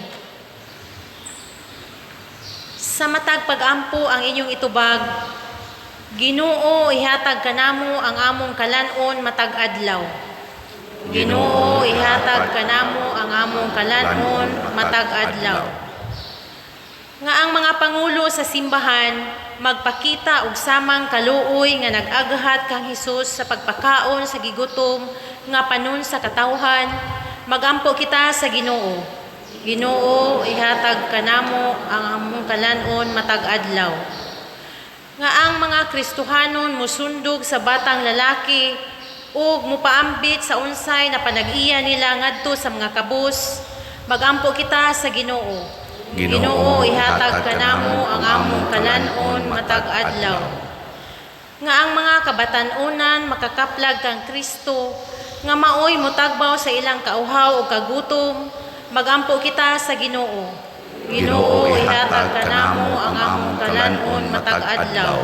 Sa matag pag-ampo ang inyong itubag, Ginoo, ihatag kanamo ang among kalan-on matag adlaw. Ginoo, ihatag kanamo ang among kalan-on matag adlaw. Nga ang mga pangulo sa simbahan magpakita og samang kaluoy nga nag-aghat kang Hesus sa pagpakaon sa gigutom nga panon sa katawhan, magampo kita sa Ginoo. Ginoo, ihatag kanamo ang among kalan-on matag adlaw. Nga ang mga Kristohanon mosundog sa batang lalaki ug mopaambit sa unsay na panag-iya nila ngadto sa mga kabus, magampo kita sa Ginoo. Ginoo, ihatag kanamo ang among kalan-on matag adlaw. Nga ang mga kabatan-onan makakaplag kang Kristo, nga maoy motagbaw sa ilang kauhaw ug kagutom, magampo kita sa Ginoo. Ginoo, ihatag kanamo ang among kalan-on matag adlaw.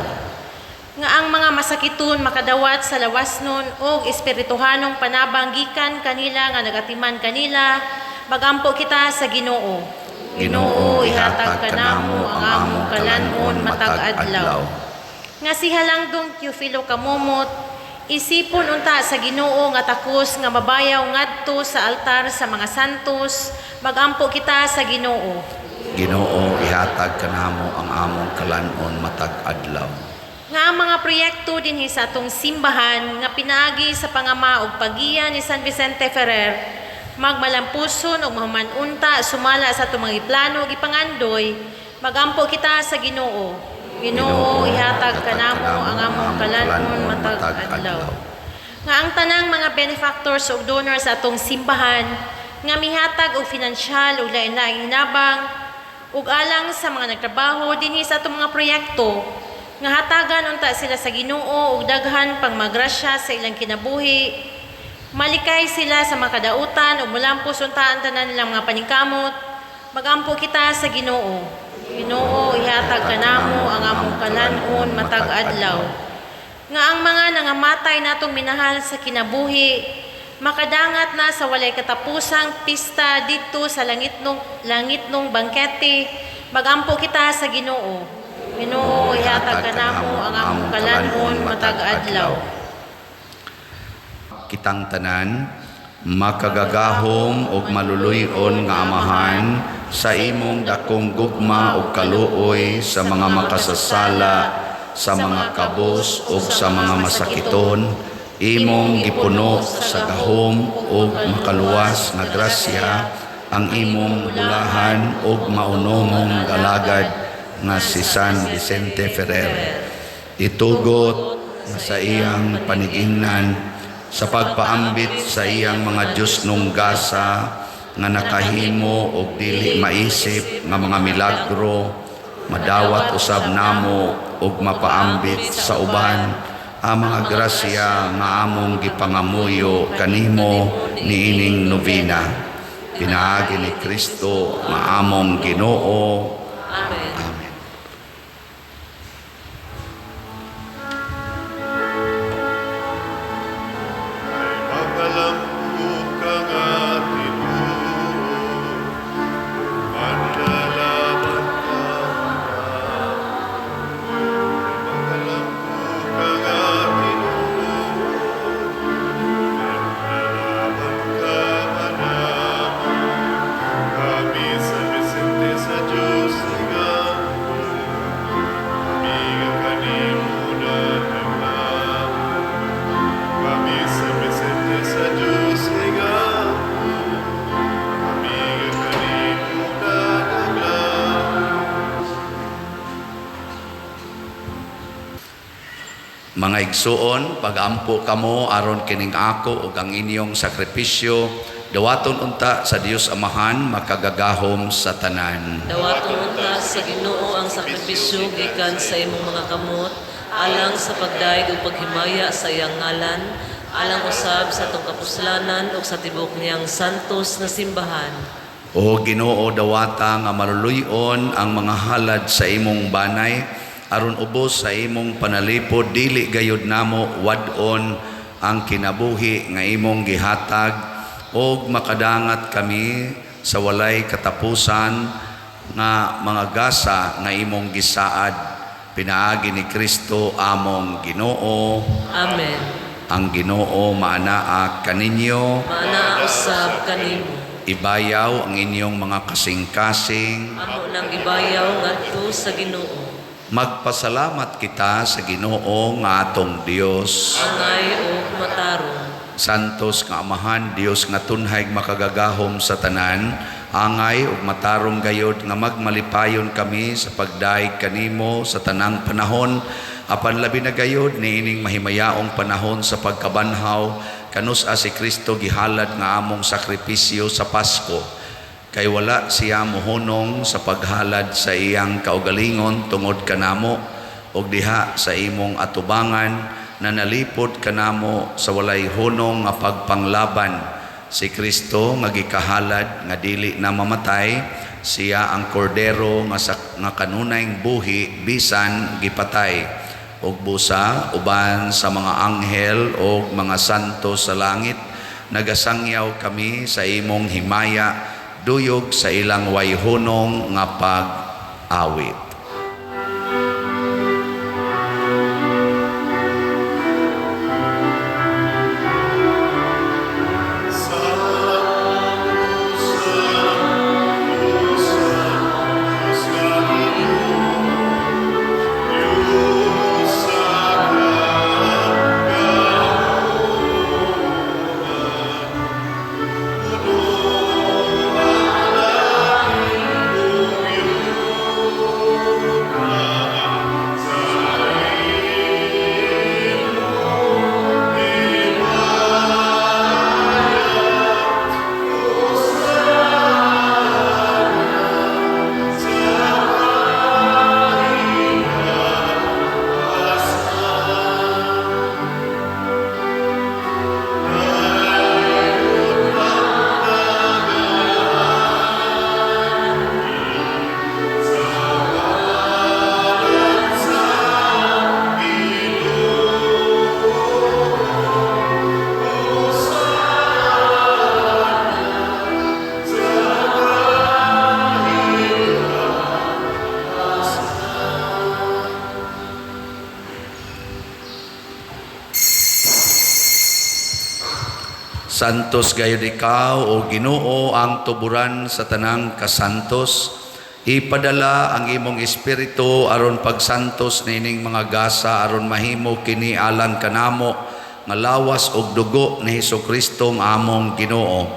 Nga ang mga masakiton makadawat sa lawasnon og espirituhanong panabang gikan kanila nga nagatiman kanila, magampo kita sa Ginoo. Ginoo, ihatag kanamo ang among kalan-on matag adlaw. Nga si Halangdong Teofilo Camomot, isipon unta sa Ginoo nga takos nga mabayaw ngadto sa altar sa mga santos, magampo kita sa Ginoo. Ginoo, ihatag kanamo ang among kalan-on matag adlaw. Nga ang mga proyekto dinhi sa atong simbahan nga pinaagi sa pangama og paggiya ni San Vicente Ferrer, magmalampuson og mahuman-unta sumala sa atong mga iplano ug ipangandoy, magampo kita sa Ginoo. Ginoo, ihatag kanamo ang among kalan-on matag adlaw. Nga ang tanang mga benefactors ug donors sa atong simbahan nga mihatag og finansyal ug lain-laing hinabang ug alang sa mga nagtrabaho dinhi sa atong mga proyekto, nga hatagan unta sila sa Ginoo ug daghan pang magrasya sa ilang kinabuhi, malikay sila sa mga kadautan ug mulampos unta ang tanan nilang mga paningkamot, magampo kita sa Ginoo. Ginoo, ihatag kanamo ang among kalan-on matag adlaw. Nga ang mga nangamatay natong minahal sa kinabuhi, makadangat na sa walay katapusang pista didto sa langitnong bangkete, magampo kita sa Ginoo. Ginoo, ihatag kanamo ang among kalan-on matag adlaw. Kitang tanan, makagagahom ug maluluy-on nga Amahan, sa imong dakong gugma ug kaluoy sa mga makasasala, sa mga kabos ug sa mga masakiton, imong gipuno sa gahom ug makaluwas nga grasya ang imong bulahan ug maunomong galagad nga si San Vicente Ferrer. Itugot nga sa iyang panigingnan sa pagpaambit sa iyang mga Diyosnong gasa nga nakahimo og dili maisip nga mga milagro, madawat usab namo og mapaambit sa uban ang mga grasya nga among gipangamuyo kanimo niining novena. Pinaagi ni Kristo nga among Ginoo. Amen. Amen. Makalampo ka nga tinuod, manlalaban ka na. Makalampo ka nga tinuod, manlalaban ka manamo. Kami sa Vicente sa Diyos igampo, kami nga kanimo na naglampo. Kami sa Vicente sa Diyos igampo, kami nga kanimo na naglampo. Mga igsuon, pagampo kamo aron kining ako ug ang inyong sakripisyo dawaton unta sa Dios Amahan makagagahom sa tanan. Dawaton unta sa Ginoo ang sakripisyo gikan sa imong mga kamot alang sa pagdayeg ug paghimaya sa iyang ngalan, alang usab sa atong kapuslanan ug sa tibuok niyang santos nga simbahan. O Ginoo, dawata nga maluluy-on ang mga halad sa imong banay aron ubos sa imong panalipod dili gayud namo wad-on ang kinabuhi nga imong gihatag og makadangat kami sa walay katapusan nga mga gasa nga imong gisaad pinaagi ni Kristo among Ginoo. Amen. Ang Ginoo maanaa kaninyo. Maanaa usab kanimo. Ibayaw ang inyong mga kasing-kasing. Amo nang ibayaw ngadto sa Ginoo. Magpasalamat kita sa Ginoo nga atong Dios. Angay ug matarong. Santos nga Amahan, Dios nga tunhay makagagahom sa tanan, angay ug matarong gayod nga magmalipayon kami sa pagdayeg kanimo sa tanang panahon, apan labi na gayod niining mahimayaong panahon sa pagkabanhaw kanus-a si Kristo gihalad nga among sakripisyo sa Pasko. Kay wala siya mohunong sa paghalad sa iyang kaugalingon tungod kanamo, ug diha sa imong atubangan na nalipod kanamo sa walay hunong nga pagpanglaban. Si Kristo nga gikahalad nga dili na mamatay, siya ang kordero nga sa nga kanunayng buhi bisan gipatay. Ug busa uban sa mga anghel ug mga santo sa langit, nagasangyaw kami sa imong himaya duyog sa ilang wayhunong nga pag-awit. Santos gayud ikaw, o Ginoo, ang tuburan sa tanang kasantos. Ipadala ang imong espiritu aron pagsantos nining mga gasa aron mahimo kini alang kanamo nga lawas og dugo ni Hesukristo nga among Ginoo.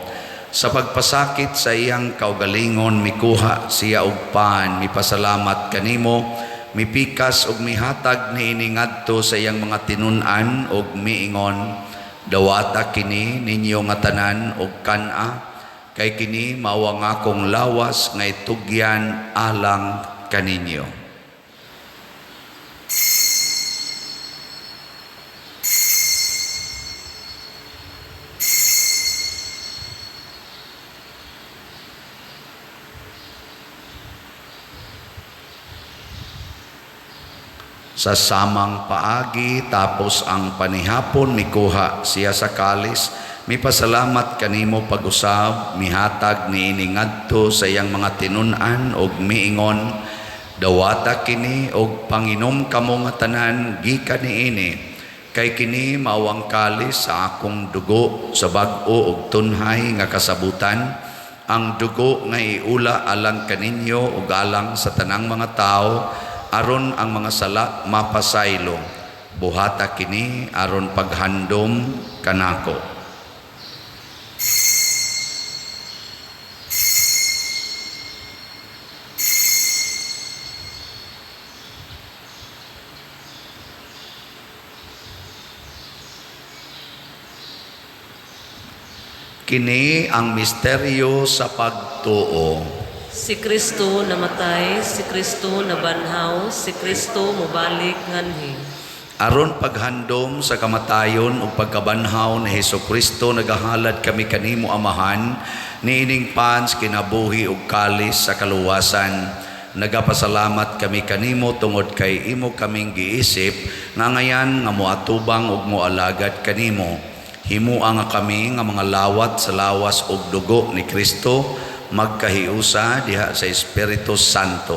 Sa pagpasakit sa iyang kaugalingon, mikuha siya og pan, mipasalamat kanimo, mipikas og mihatag niini ngadto sa iyang mga tinun-an og miingon, "Dawata kini ninyo nga tanan og kan-a, kay kini mao ang akong lawas nga itugyan alang kaninyo." Sa samang paagi, tapos ang panihapon, mikuha siya sa kalis, mipasalamat kanimo pag-usab, mihatag niini ngadto sa iyang mga tinun-an og miingon, "Dawata kini og panginom kamo nga tanan gikan niini, kay kini mao ang kalis sa akong dugo sa bag-o og tunhay nga kasabutan, ang dugo nga iula alang kaninyo ug alang sa tanang mga tawo aron ang mga sala mapasaylo. Buhata kini aron paghandom kanako." Kini ang misteryo sa pagtuo. Si Kristo namatay, si Kristo nabanhaw, si Kristo mobalik nganhi. Aron paghandom sa kamatayon ug pagkabanhaw ni Hesus Kristo, nagahalad kami kanimo, Amahan, niining pan sa kinabuhi ug kalis sa kaluwasan. Nagapasalamat kami kanimo tungod kay imo kaming giisip nga ngayan nga moatubang ug moalagad kanimo. Himua nga kami nga mga lawat sa lawas ug dugo ni Kristo magkahiusa diha sa Espiritu Santo.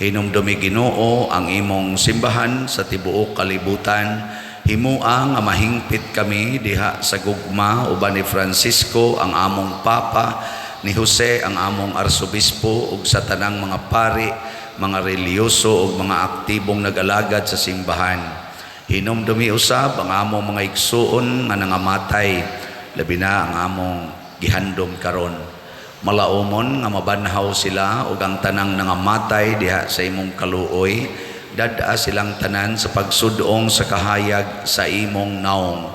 Hinumdumi, Ginoo, ang imong simbahan sa tibuok kalibutan. Himua nga mahingpit kami diha sa gugma uban ni Francisco ang among Papa, ni Jose ang among Arsobispo ug sa tanang mga pari, mga relihiyoso ug mga aktibong nag-alagad sa simbahan. Hinumdumi usab ang among mga igsuon nga nangamatay, labi na ang among gihandom karon. Malaumon nga mabanhaw sila ug ang tanang nangamatay diha sa imong kaluoy, dad-a silang tanan sa pagsudong sa kahayag sa imong naong.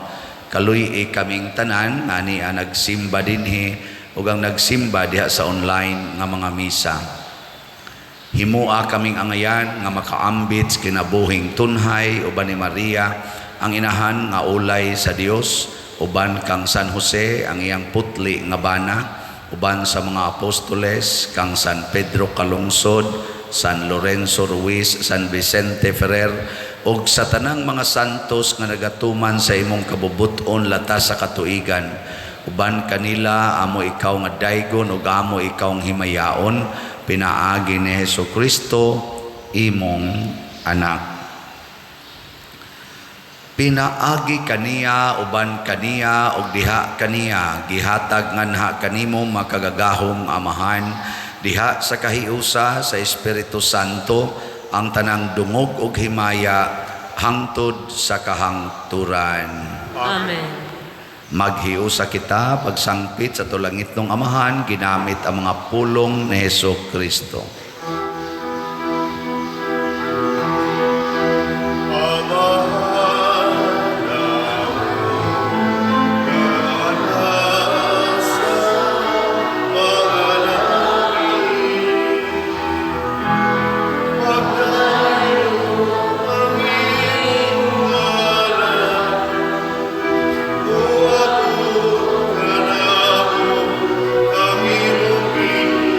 Kaluy-i kaming tanan nga ania nagsimba dinhi ug ang nagsimba diha sa online nga mga misa. Himua kaming angayan nga makaambit sa kinabuhing tunhay uban ni Maria ang inahan nga ulay sa Dios, uban kang San Jose ang iyang putli nga bana, uban sa mga apostoles kang San Pedro Calungsod, San Lorenzo Ruiz, San Vicente Ferrer ug sa tanang mga santos nga nagatuman sa imong kabubut-on latas sa katuigan. Uban kanila amo ikaw nga daygon ug amo ikaw ang himayaon pinaagi ni Hesus Kristo imong anak. Pinaagi kaniya, uban kaniya ug diha kaniya, gihatag nganha kanimo, makagagahom Amahan, diha sa kahiusa sa Espiritu Santo, ang tanang dungog ug himaya hangtod sa kahangturan. Amen. Maghiusa kita pagsangpit sa atong langitnong Amahan ginamit ang mga pulong ni Hesus Kristo. Amahan, sa mga langit, Pagdayo ang imong ngalan, Muabot kanamo ang imong gingharian.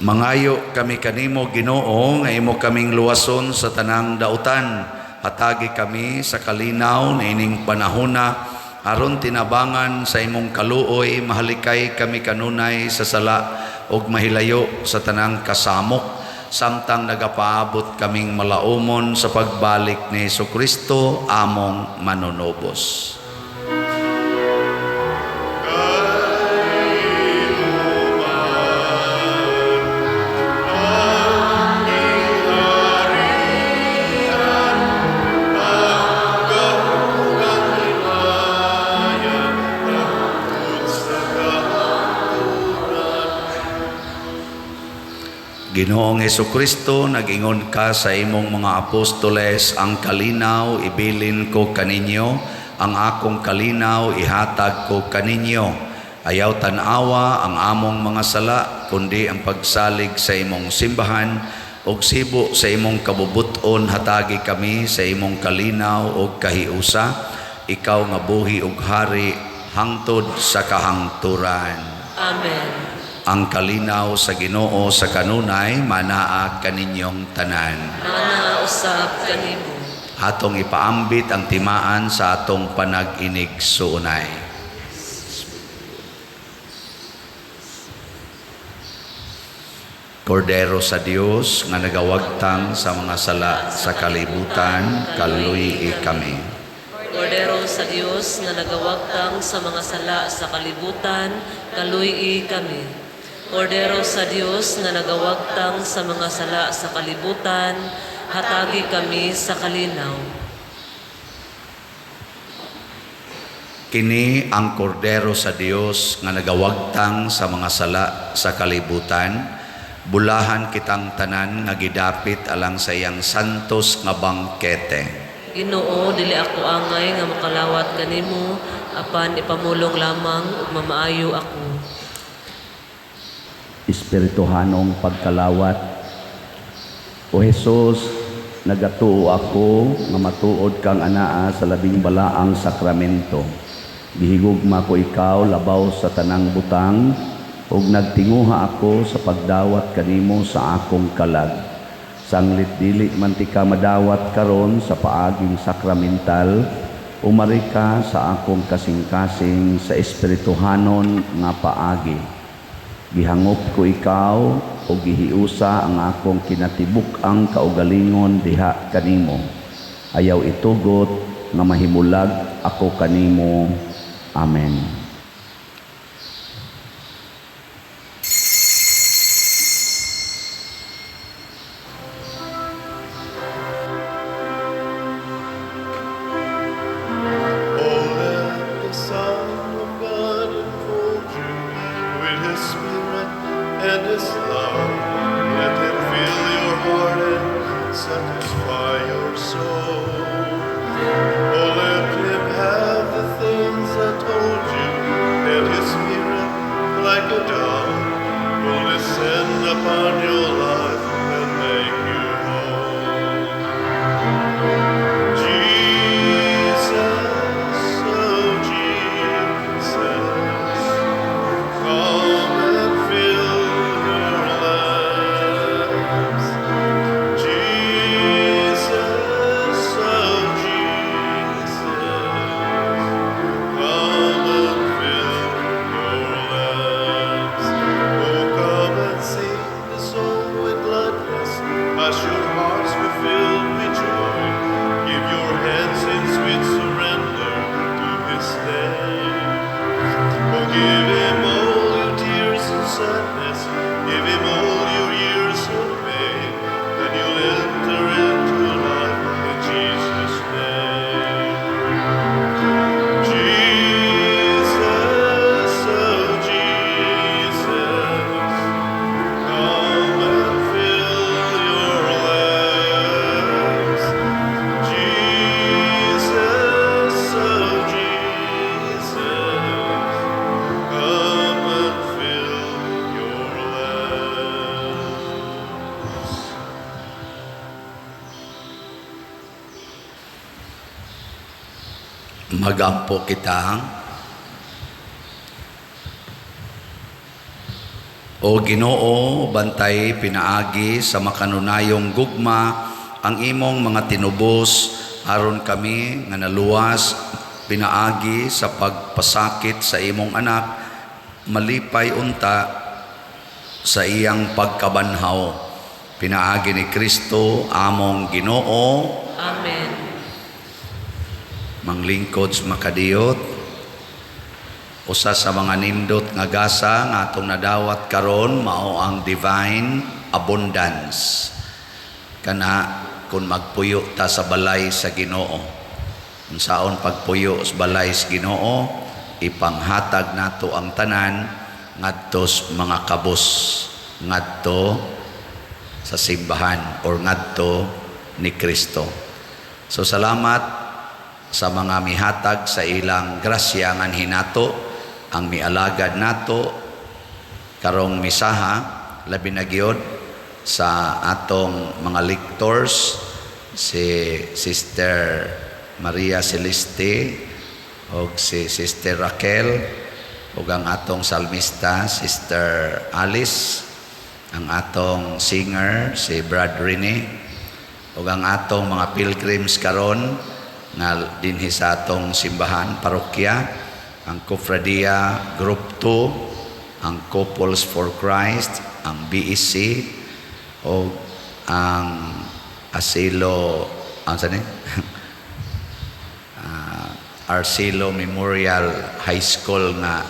Mangayo kami kanimo, Ginoo, nga imo kaming luwason sa tanang dautan. Hatagi kami sa kalinaw niining panahona aron tinabangan sa imong kaluoy mahalikay kami kanunay sa sala ug mahilayo sa tanang kasamok samtang nagapaabot kaming malaumon sa pagbalik ni Hesukristo among manunubos. Ginoong Hesukristo, nag-ingon ka sa imong mga apostoles, "Ang kalinaw ibilin ko kaninyo, ang akong kalinaw ihatag ko kaninyo. Ayaw tan-awa ang among mga sala, kundi ang pagsalig sa imong simbahan, ug sibo sa imong kabubut-on hatagi kami sa imong kalinaw ug kahiusa, ikaw nga buhi ug hari hangtod sa kahangturan." Amen. Ang kalinaw sa Ginoo sa kanunay manaa kaninyong tanan. Manaa usab kanimo. Atong ipaambit ang timaan sa atong panag-inigsuonay. Kordero sa Dios nga nagawagtang sa mga sala sa kalibutan, kaluy-i kami. Kordero sa Dios nga nagawagtang sa mga sala sa kalibutan, kaluy-i kami. Kordero sa Dios nga nagawagtang sa mga sala sa kalibutan, hatagi kami sa kalinaw. Kini ang kordero sa Dios nga nagawagtang sa mga sala sa kalibutan. Bulahan kitang tanan nga gidapit alang sa iyang santos nga bangkete. Ginoo, dili ako angay nga makalawat kanimo, apan ipamulong lamang ug mamaayo ako. Espirituhanong pagkalawat. O Hesus, nagatuo ako nga matuod kang anaa sa labing balaang sakramento. Gihigugma ko ikaw labaw sa tanang butang ug nagtinguha ako sa pagdawat kanimo sa akong kalag. Sanglit dili man tika madawat karon sa paaging sakramental, umari ka sa akong kasing-kasing sa espirituhanon nga paagi. Gihangop ko ikaw o gihiusa ang akong kinatibuk-ang kaugalingon diha kanimo. Ayaw itugot nga mahimulag ako kanimo. Amen. Oh, let the Son of God enfold you with His Spirit and His love. Let Him fill your heart and satisfy your soul. Oh, let Him have the things I told you, and His Spirit, like a dove, will descend upon your life and make you whole. Jesus, oh Jesus, come and fill your lamps. Jesus, oh Jesus, come and fill your lamps. Oh, come and sing the song with gladness as your hearts were filled with joy. Give your hands in sweet surrender to His name. Oh, give Him all your tears and sadness. Give Him all your years of pain, and you'll enter into life in Jesus' name. Jesus, oh Jesus, come and fill your lamps. Jesus, oh Jesus, come and fill your lamps. Magampo kita. O Ginoo, bantay pinaagi sa makanunayong gugma ang imong mga tinubos aron kami nga naluwas pinaagi sa pagpasakit sa imong anak malipay unta sa iyang pagkabanhaw pinaagi ni Kristo among Ginoo. Amen. Manglingkod sa makadiyot, usa sa mga nindot nga gasa nga atong nadawat karon mao ang divine abundance. Kana kung magpuyo ta sa balay sa Ginoo. Unsaon pagpuyo sa balay sa Ginoo? Ipanghatag nato ang tanan ngadto sa mga kabus, ngadto sa simbahan or ngadto ni Kristo. So salamat sa mga mihatag sa ilang grasya nganhi nato, ang mialagad nato karong misaha, labi na gyud sa atong mga lectors, si Sister Maria Celeste og si Sister Raquel ug ang atong salmista Sister Alice, ang atong singer si Brad Rene ug ang atong mga pilgrims karon nga dinhi sa atong simbahan parokya, ang Cofradia Group 2, ang Couples for Christ, ang BEC o ang Asilo ang saan eh? Arcelo Memorial High School nga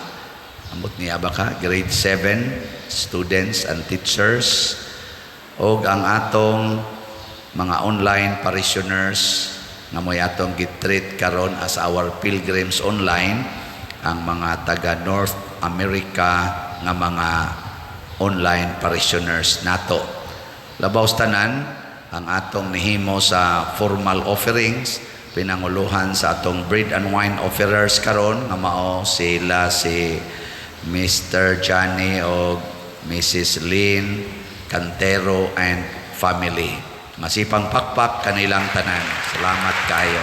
ambot niya ba ka grade 7 students and teachers og ang atong mga online parishioners nga mo'y atong gitreat karon as our pilgrims online, ang mga taga North America nga mga online parishioners nato. Labaw sa tanan, ang atong nihimo sa formal offerings, pinanguluhan sa atong bread and wine offerers karon nga mao sila si Mr. Johnny o Mrs. Lynn Cantero and family. Masipang pakpak kanilang tanan. Salamat kayo.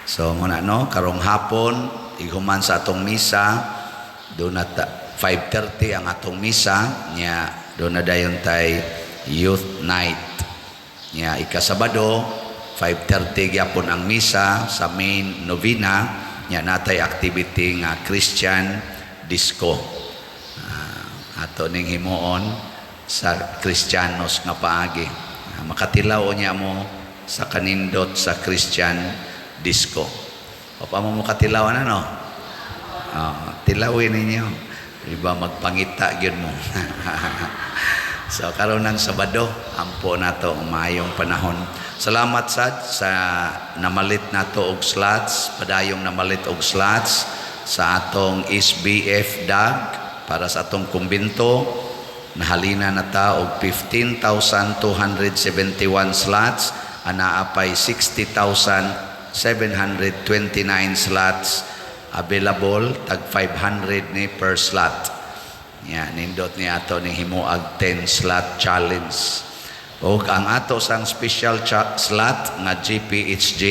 So muna no, karong hapon ighuman sa atong misa, do na 5:30 ang atong misa nya, do na dayon tay youth night. Nya ikasabado 5:30 gyapon ang misa sa main novena nya, natay activity nga Christian disco. Ato ning himuon sa Kristiyanos nga paagi. Makatilaw niya mo sa kanindot sa Christian disco. O pa mo makatilaw na no? Tilawin ninyo. Iba magpangita gyud mo. So karon ng Sabado, ampo nato ang maayong panahon. Salamat sad sa namalit nato og slots, padayong namalit og slots sa atong SBF DAG para sa atong kumbinto. Nahalina na ta og 15,271 slots, anaa pay 60,729 slots available, tag 500 ni per slot. Ya, nindot ni ato ni himuag 10 slot challenge. Og ang ato sang special slot nga GPHJ,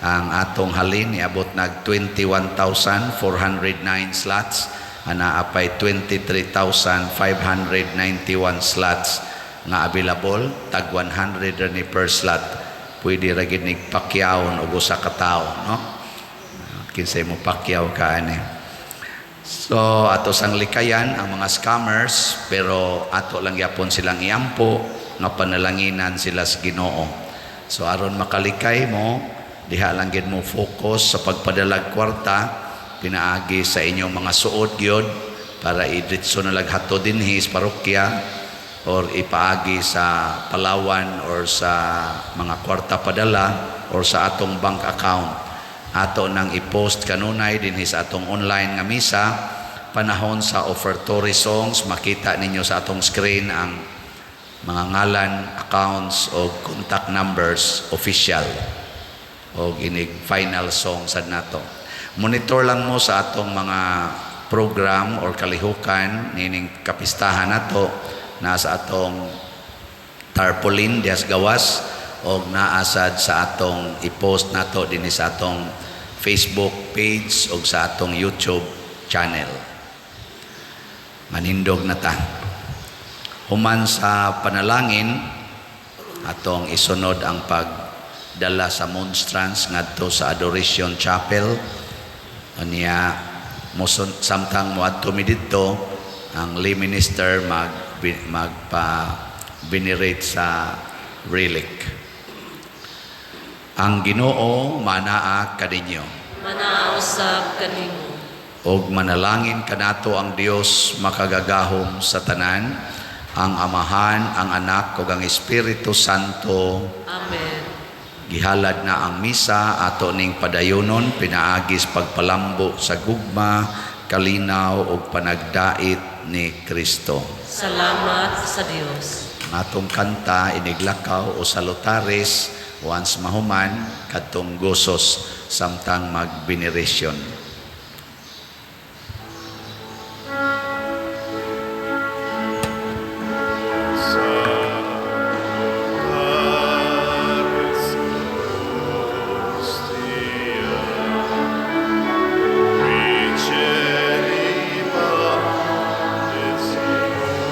ang atong halin niabot nag 21,409 slots, anaa pay 23,591 slots nga available, tag 100 ra ni per slot. Pwede ra gid nig pakyawon og usa ka tawo, no? Kinsay mo pakyaw ka ani. So ato sang likayan ang mga scammers, pero ato lang gyapon silang iampo nga panalanginan sila sa Ginoo. So aron makalikay mo, diha lang gid mo focus sa pagpadalag kwarta pinaagi sa inyong mga suod gyud para idritso na lag hatod dinhi sa parokya or ipaagi sa Palawan or sa mga kwarta padala or sa atong bank account. Ato nang i-post kanunay dinhi sa atong online nga misa panahon sa offertory songs, makita ninyo sa atong screen ang mga ngalan, accounts o contact numbers official o inig final song sad nato. Monitor lang mo sa atong mga program or kalihukan nining kapistahan nato na sa atong tarpaulin dias gawas og naasad sa atong i-post nato dinhi sa atong Facebook page og sa atong YouTube channel. Manindog na ta. Human sa panalangin, atong isunod ang pagdala sa monstrance ngadto sa Adoration Chapel. Unya musun, samtang moadto mi didto, ang lay minister magpa venerate sa relic. Ang Ginoo manaa kaninyo. Manaa usab kanimo. Og manalangin kanato ang Dios makagagahom sa tanan, ang Amahan, ang Anak ug ang Espiritu Santo. Amen. Gihalad na ang misa, ato ning padayonon pinaagis pagpalambo sa gugma, kalinaw ug panagdait ni Kristo. Salamat sa Dios. Ang atong kanta, Iniglakaw o Salutaris, once mahuman, kadtong gosos samtang magbeneration. Salutaris hostia, Miserima et hostia,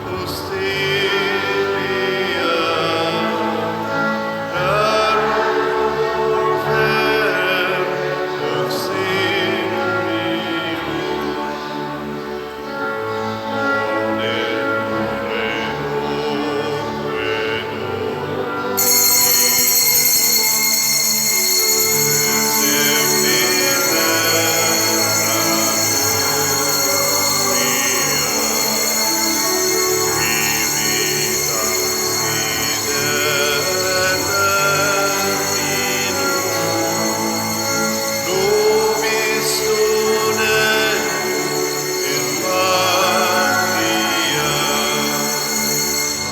Hostia, Error auxilium. Nobis dona in patria.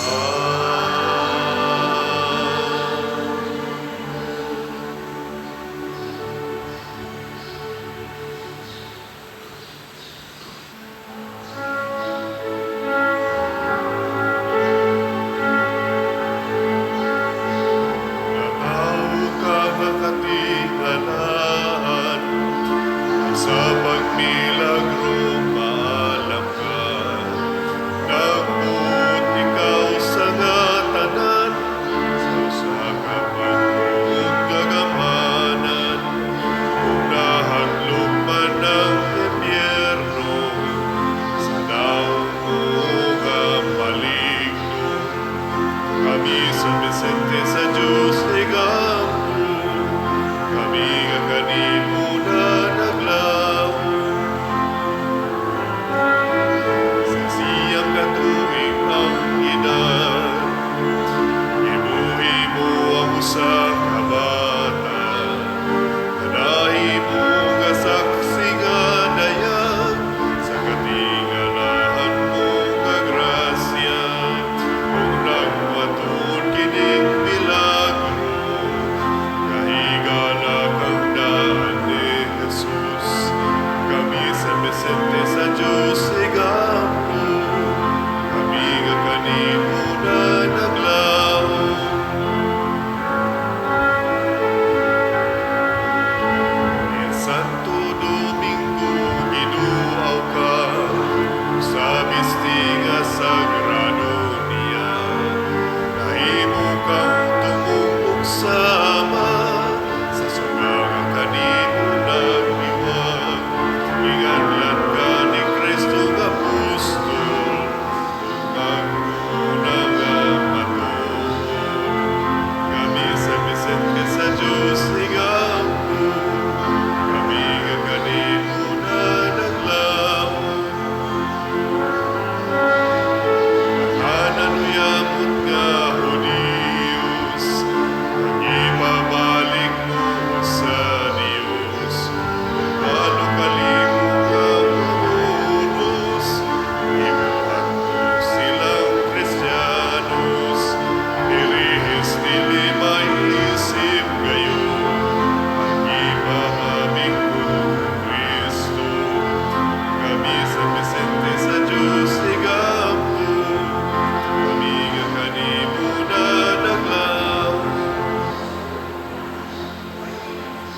Amen. Nataw ka nga katingalaan, sa pagmilagro maalam ka. Nagbuot ikaw sa nga tanan, sa usa ka bag-ong gagamanan. Kung nahadlok man ang impyerno, sa daong mo nga maligno. Kami San Vicente sa Diyos.